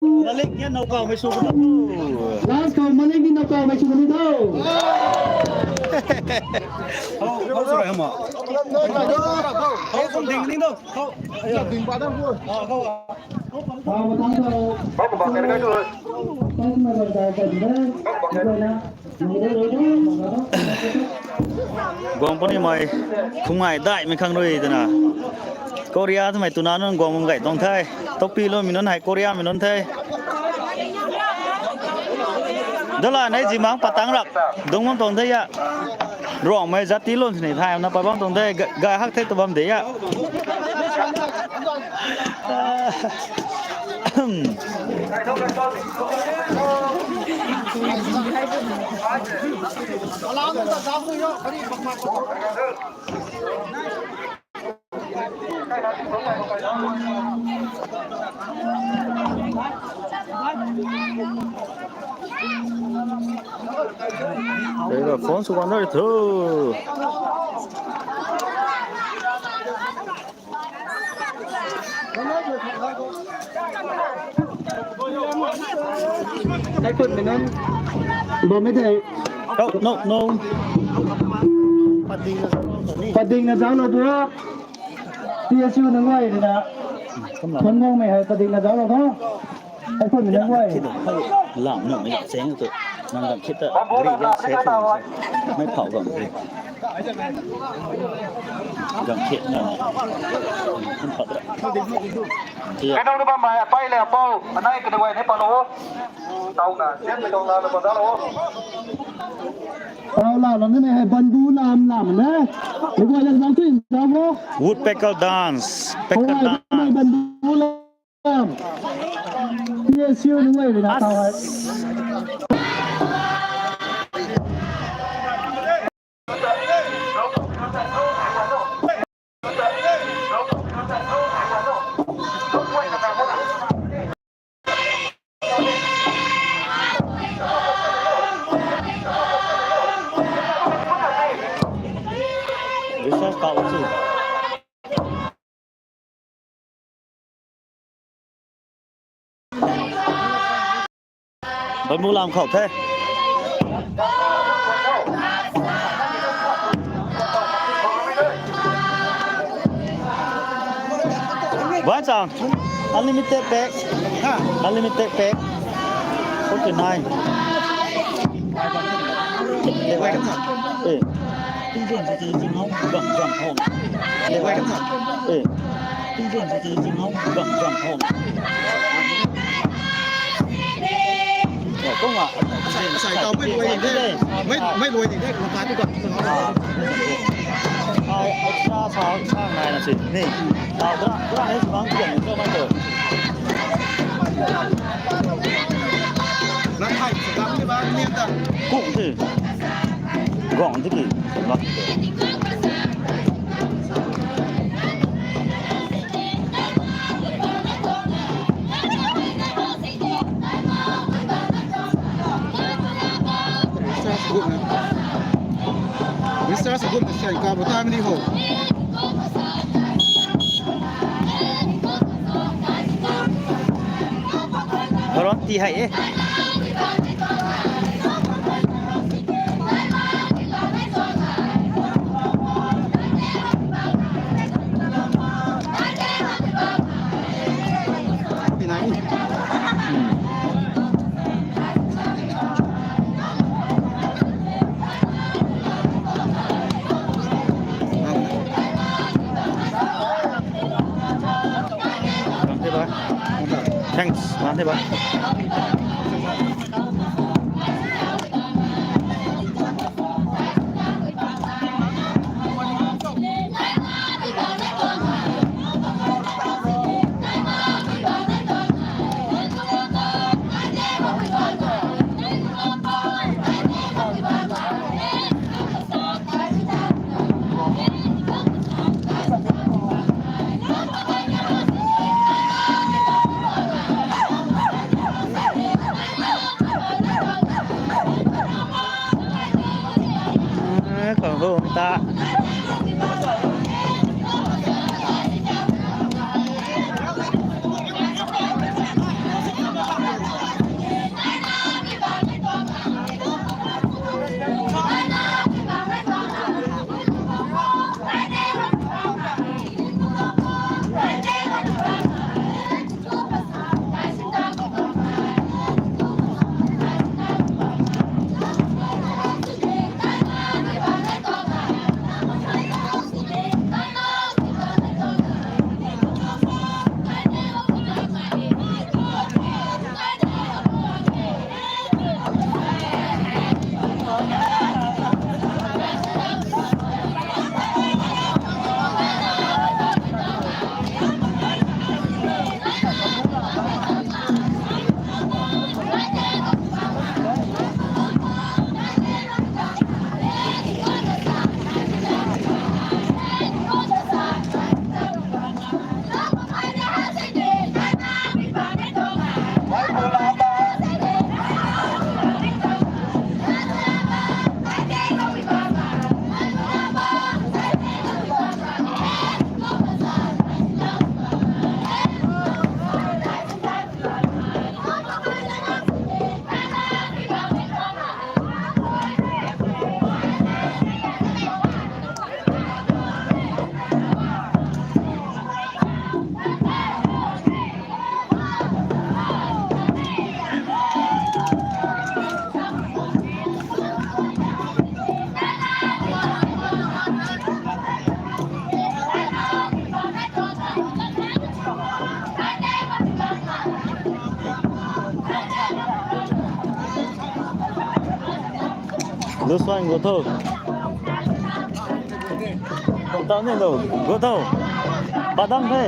Malik ni nau kau mei su kan ni thau. Last kau Malik ni nau kau mei su kan ni thau. Hau, hau, sorry, hama. Hau, kum ding ni thau. Guang puni mai, khumngai daihmei khang rui twna. Korea twmei tuna nunc guang bam gay tuang the. Tokpi lou mei nunc hei Korea mei nunc the. Dala nei zimang patang rap, dungc bam tuang the ya. Ruangmei zat ti lun sini thay na pat bam tuang the, ga-, gay hak the tu bam de ya. Phone sw kan dai thu. Ai put mei nunc. Bam mei tei. Oh, no, no. Pading na zauc lou bua. T S U nunc guay rui na. Thun guang mei hei pading na zauc lou tho. Ai khun mei nunc guay. Lam nunc mei cheng tu. Nang gam khit ta gari gam se tu. Mei phau gam ri. Gam khit na. Kan phau ta. Tia. Kanow na bam mei apai le apou. Anai kanu guay ni palou. Tau na, sian mei tau na, na pa zauc lou. Tau la, la ni hei bamboo lam lam na. Ni guay la zauc tu zauc lou. Woodpecker dance. Pecker dance. Bamboo lam. T S U nunc guay rui na tau hei. Research ka usi. Bambu lam khou the. Baichang, unlimited pack. Ha? Unlimited pack. Forty nine. Eh. Gam, gam, hong. Eh. Kung a. Sai, sai, tau mei luai ding the. Mei, mei luai ding the. Kung ka tu ka. Ai, extra sa, sa nai na si. Ni. Tau tra, tra ni bang kian ni tu mai tu. Na thai, sa dam ni bang ni ta. Kung si. Gong di ki. Mister Sagun na sian ka bata mini ho. Horon ti hai e. Thanks, man the ba. Khou hung ta. Lu suan gu tho. Tau ni lo, gu tho. Badam the.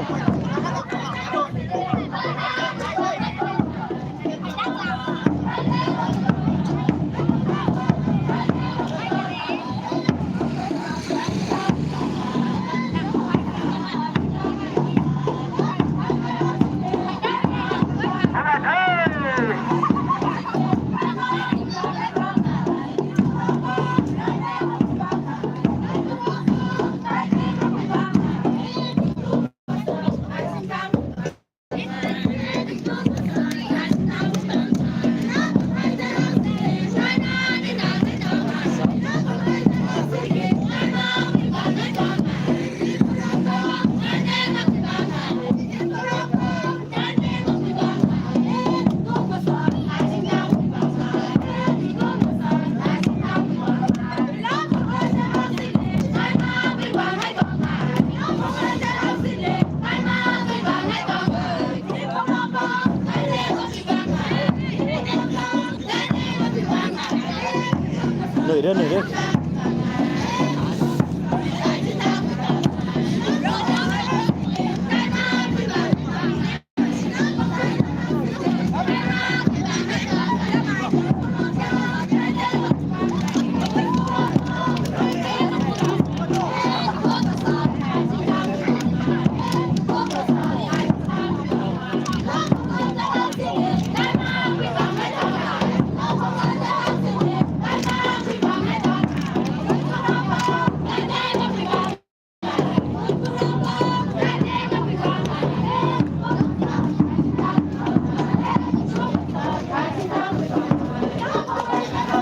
Re, re, re.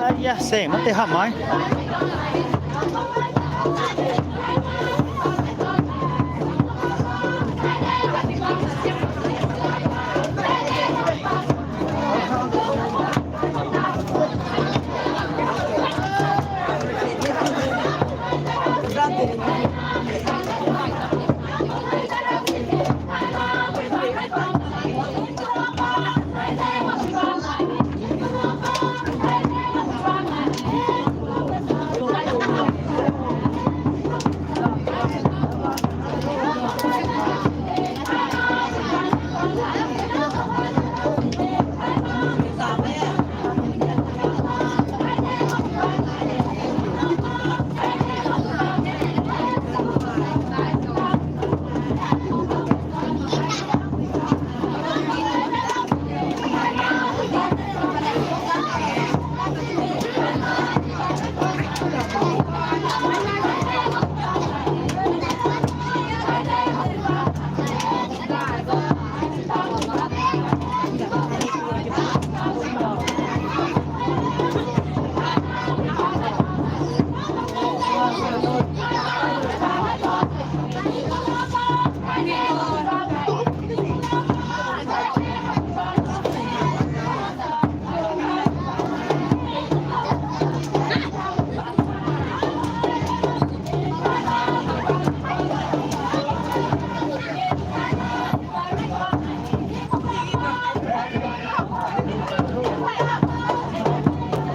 Ai ya, seng mate hamh mai.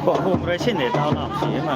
Khua hum rui sin de tau lam si ma.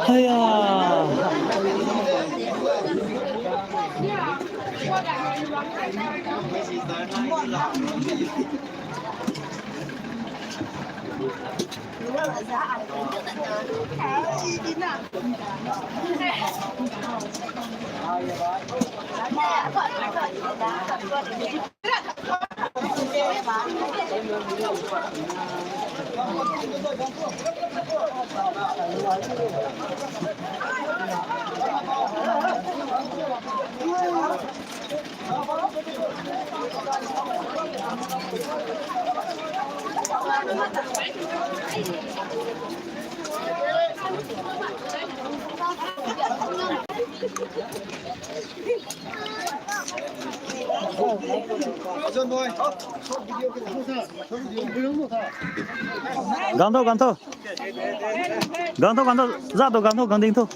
Haiya. Gang tho, gang tho. Gang tho, gang tho. Za tho, gang tho, gang ding tho.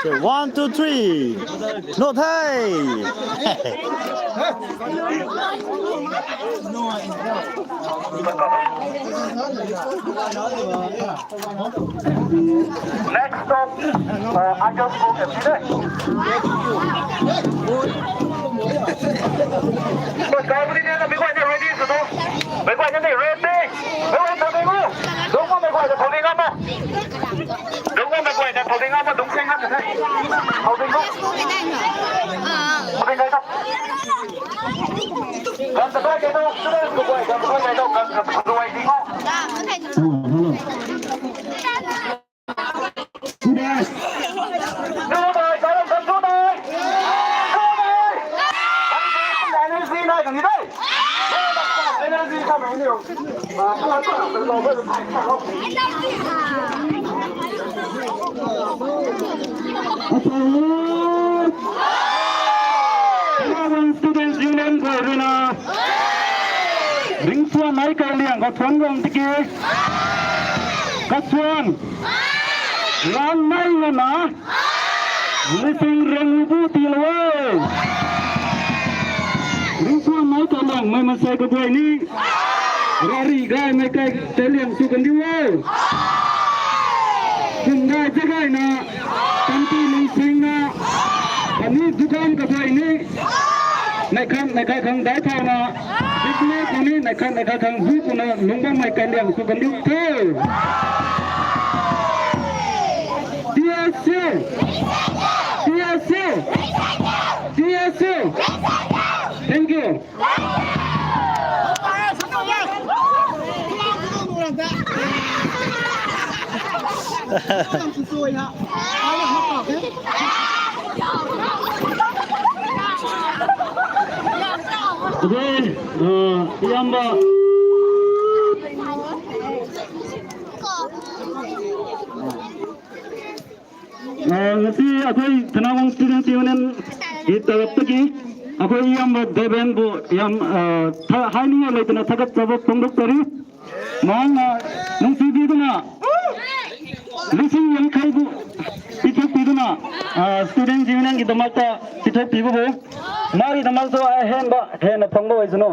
Okay, one, two, three. No thay. Next stop, uh, Ajampur M T de. Bus kau puni ni na, meic guayna ready sw tho. Meic guayna ni ready. Meic guayna thau ding o. Dungc o, meic guayna thau ding ngam o. Dungc o. Hello. Students. Energy nai kang ni dai. Energy kami ni. Students Union khou rui na ringcsuanmei kaliang khou thuanc guang tiki, kasuan, rangmei ngana, lising rang bu tiilou e. Ringcsuanmei kaliangmei mansei kaguay ni, rari gaymei kai taliang sw kan diu e. Kumgay jagayna, panty lungsingna, khatni dukan kaguay ni, neih khat neih khat khang daic thauna, business khatni neih khat neih khat khang zu kuna lungc bammei kaliang sw kan diu the. T S U, T S U, T S U. Thank you. Today, uh, iyamba, uh, ngasi akhoi Tanawang Students Union ki tarap tiki akhoi iyamba Deven bu yam, uh, tha-, hai ni lei tana thagat chaba phungduk tari. Maang na nung si bi tuna, lising yang khai bu, tithuk pi tuna, uh, Students Union ki damak ta tithuk pi bu bu. Mari damak tu ai hen ba, hen na phang ba oi sunu.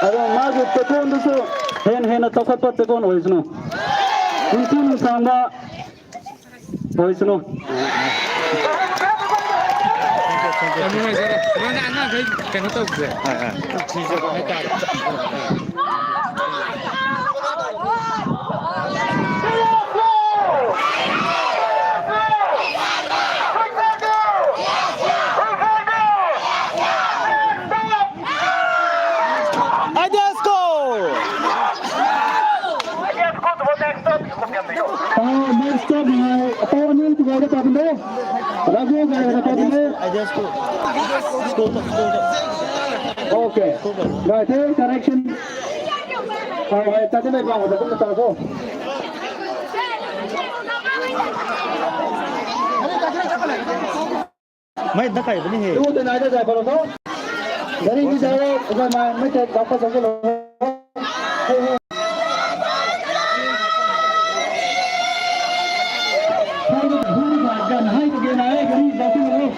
Aro mari tekon tu su, hen hen na tokhat pa tekon oi sunu. Kuntu nung sang ba, oi sunu. Ideas go! Next stop hai, apaw aniu tu gay na ta bun de. Ragu gay na ta bun de. Ideas go. School to, school to. Okay. Right, hey, correction. Hai, hai, ta de mai bang, ta kum ta ko. Mai dakai buni he. Tu te nai dakai palo tho. Gari ni jai ro, ukai mai, mai te dapat sa lo. Hai tu gari dapat sa lo.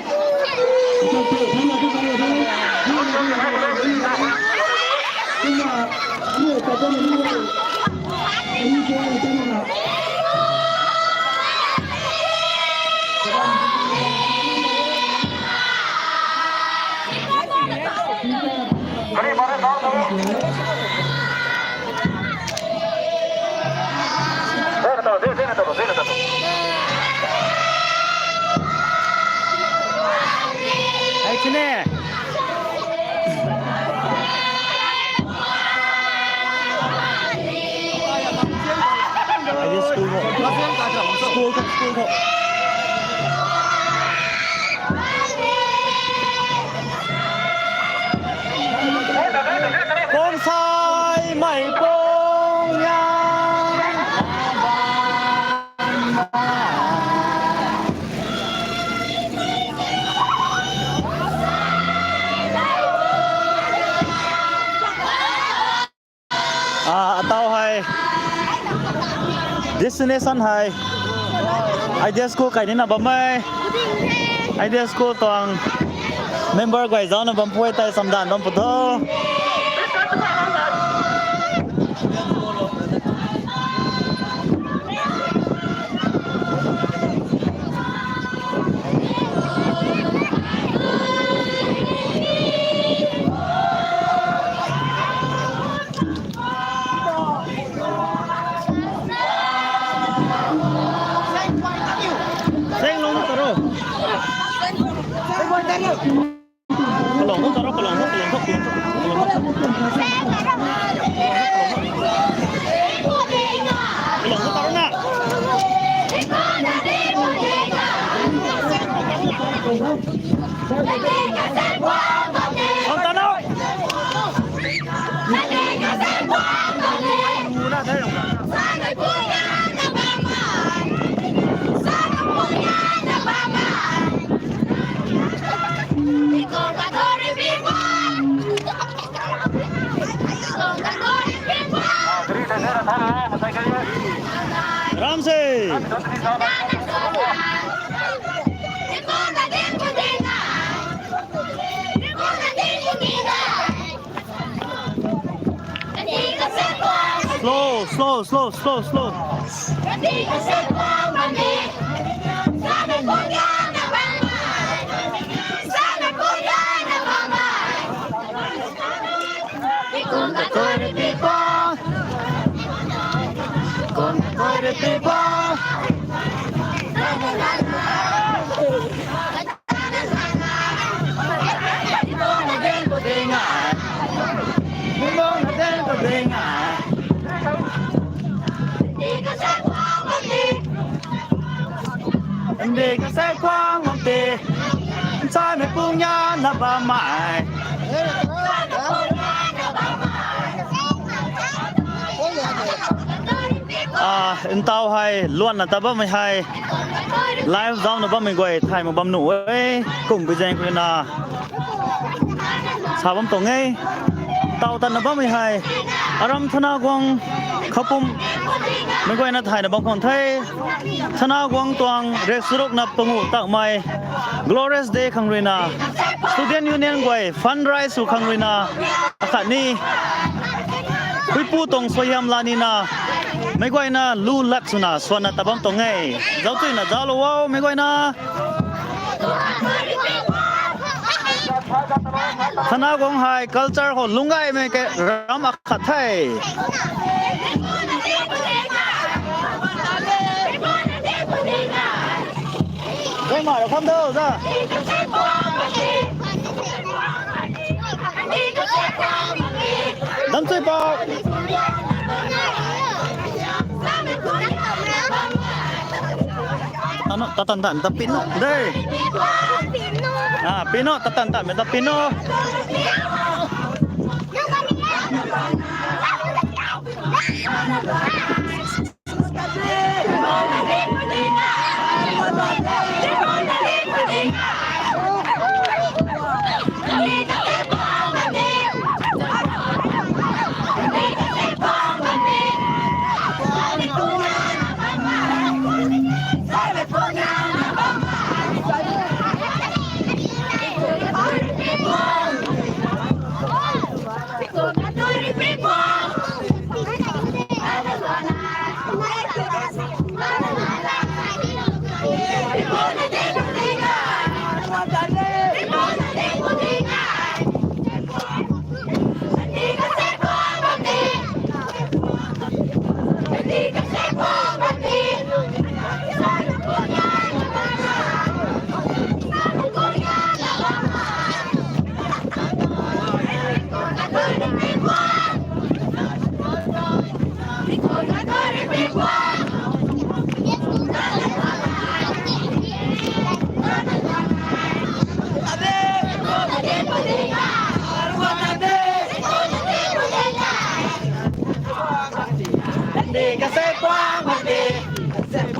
School, school, school. Konsai mai pong ya. Ah, atau hei. Destination hei. Ideas School kai nina bam e. Ideas School tuang member guay zauc na bam pui tei samdan bam pu tho. Kalong tho, taro, kalong tho, kalong tho, kalong tho, kalong tho. Kalong tho, taro na. Kalong tano. Aram se. Slow, slow, slow, slow, slow. Ndi kasek kuang bam te, nsa mei pung ya na bam mai. Ah, ntau hei luanna ta bammei hei live zauna bammei guay thay mak bam nuh e. Kum pui zaeng khou rui na sa bam tuang e. Tau tatna bammei hei aram Thana Guang Khapum mei guayna thayna bam khang the. Thana Guang tuang rek charuk na pangu takmei Glorious Day khang rui na Student Union guay fundraise sw khang rui na akhatni Huipu tuang suaihiam la nina meic guayna lu lat swna swanna ta bam tuang e. Zaucchuina zauclou o meic guayna. Thana Guang hei culture khou lungc gaymei ke ram akhat the. Zay ma rau kham dou za. Dam chui pau. Ano, tatan tan ta pin o de. Ah, pin o, tatan tan ta pin o.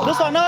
Dusano.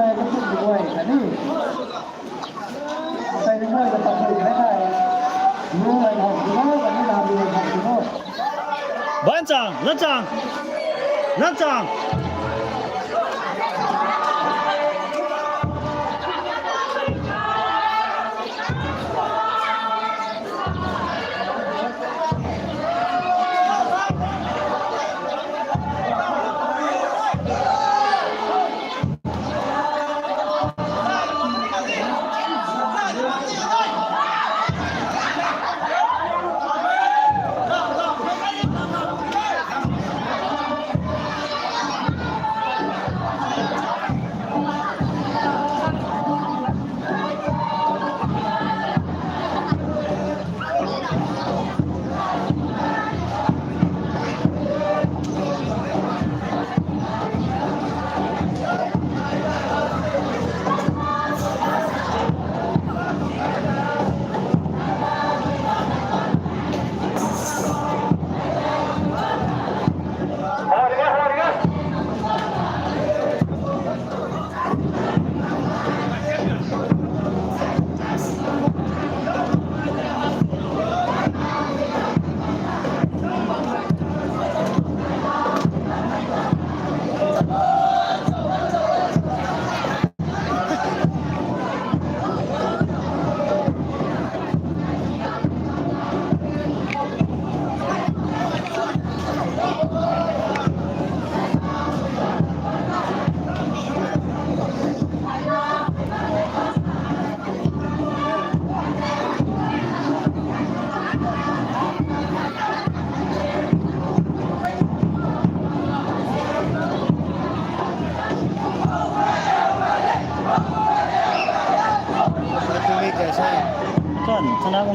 Tei ka tun duai kani. Tei ni moi ka tun duai kani. Lu lai hok duai kani, la lu lai hok duai. Banchang, Lanchang, Lanchang.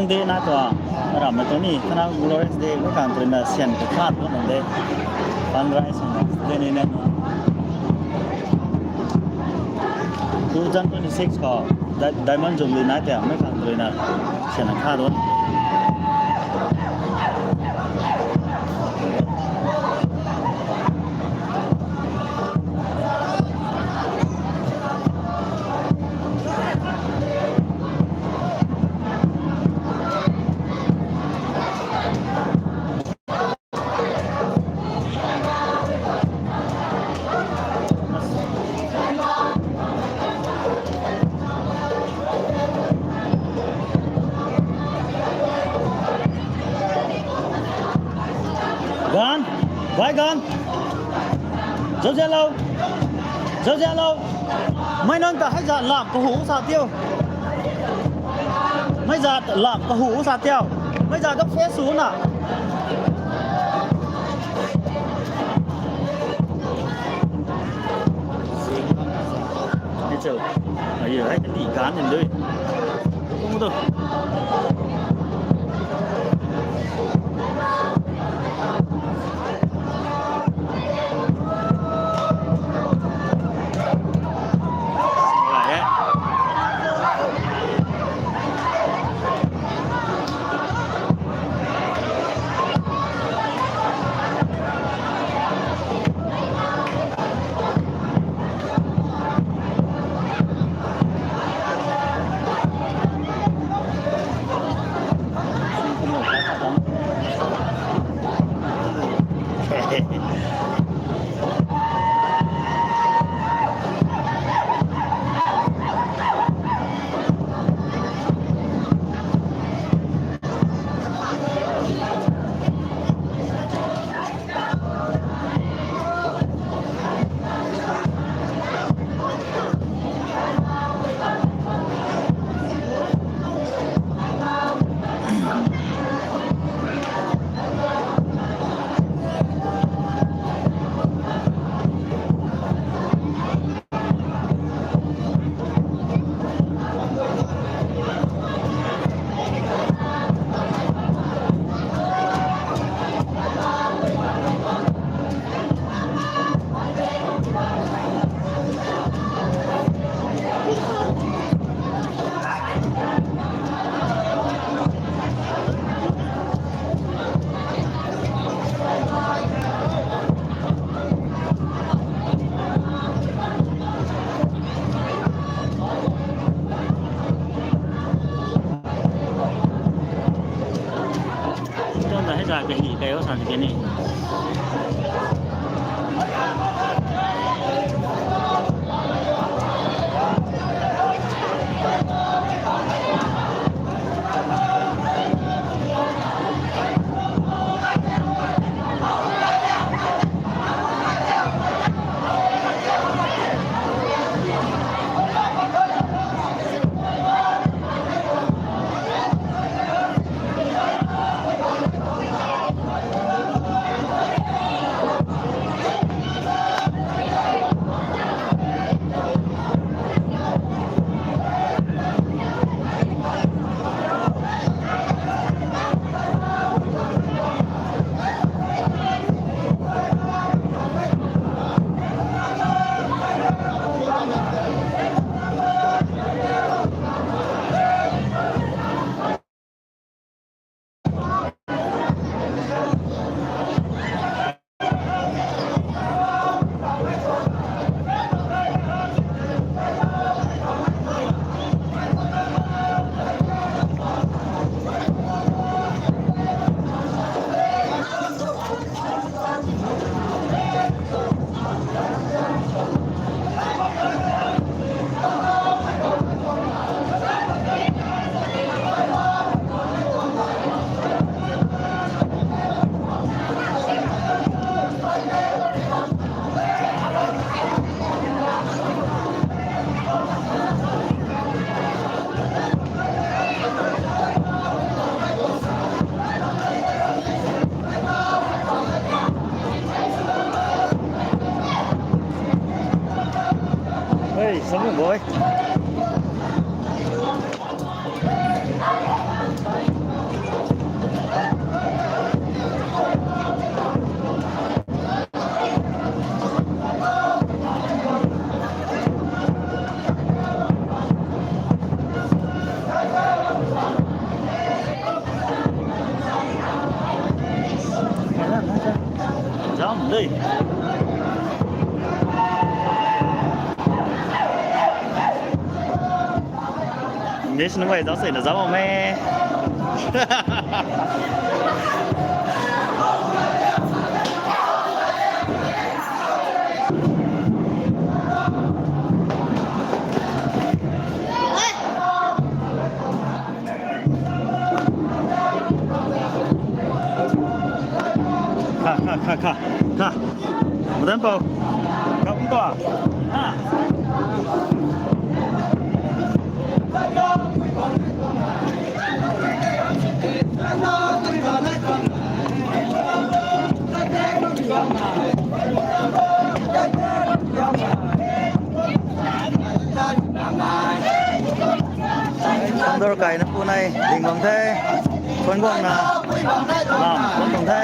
Day na tuang, ramhmei tuang ni, kana Glorious Day mei khang tuina syan kakhat tuang de. Fundraising de ni na. Two thousand twenty-six khou, Di-, Diamond Jubilee na tuang mei khang tuina syan kakhat tuang. Gan, bhai Gan. Zauzianlou. Zauzianlou. Mei nang ta hei zat lam kahu sa tiu. Mei zat lam kahu sa tiu. Mei zat ka face sw na. Hei chau. Ai, hei kan di gan nin dui. Tung tu. Tuna hei za kahi kai o san ke ni. Hey, someone boy. Zam dei. English nunc guay zauc sena zam e. Kha, kha, kha, kha, kha. Madan pou. Kha kum tua. Ha. Dor kaina pu nai ding bam the. Phone guangna lam phone tuang the.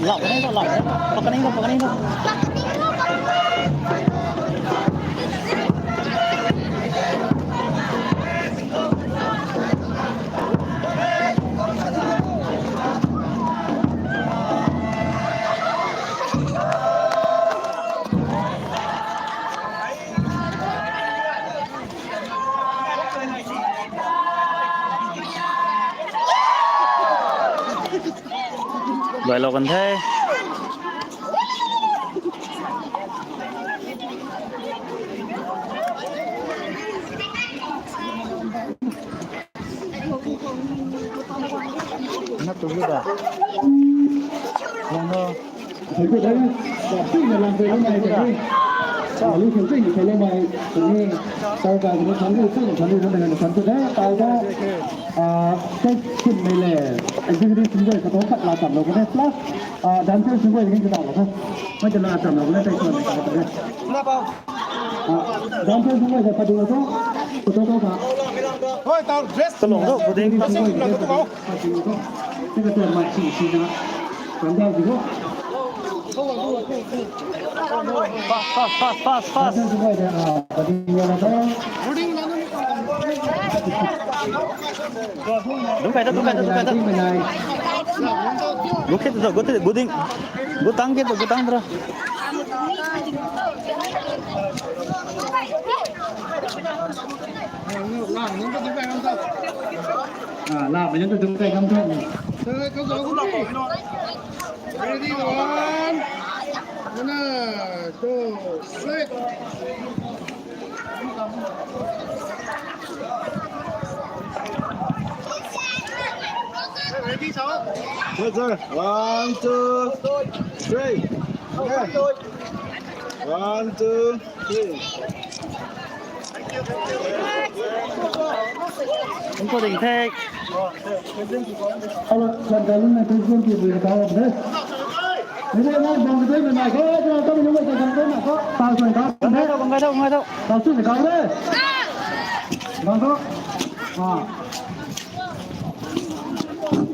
Lau, pakaning lau, lau. Pakaning lau, pakaning lau. Bai lou kan the. Na tu da. Yang no. Thank you, thank you. Thank you, thank you, thank you. Thank you, thank you, thank you. Thank you, thank you, thank you. Thank you, thank you, thank you. Thank you, thank you, thank you. Thank you, thank you, thank you. Ah, thank you, mei le. Executive singer ka thou khat la tam lou ko de. Plus, ah, dancer singer ni ka tam lou ko. Mai ta la tam lou ko de, thank you, thank you. Ah, dancer singer ka padu lou ko. Photo ko ka. Hoi, tau dress. Kalung do, buding. Dress singer ka padu lou ko. Padu lou ko. Tika tia mai si si na. Kan dau di ko. Fast, fast, fast, fast, fast. Dum kai ta, dum kai ta, dum kai ta. Gu khe ta, gu te, gu ding. Gu tang khe ta, gu tang ta. Ah, la, mei nunc ta dum kai ngam tho. Ready, one, two, three. Ready, sir. Yes, sir. One, two, three. Okay. One, two, three. Thank you, thank you. Thank you, thank you. Hello, sir, President ki bui ka de. Mei na bang de na ko, ko ta ni mo ka de na ko. Tau sui ka. Bang de, bang de, bang de. Tau sui ka de. Bang de. Ah.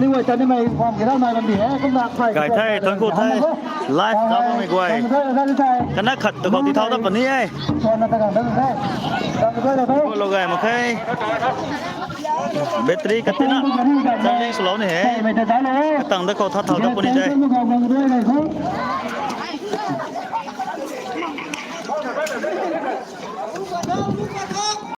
Liwai ta nimei form kira nai bam di he. Kumna kai. Kai the, thank you the. Live ta bammei guay. Kana khat tu khou ti thau da puni e. Lo gay mak khe. Battery katina. Charging swlou ni he. Tang da khou tha thau da puni de.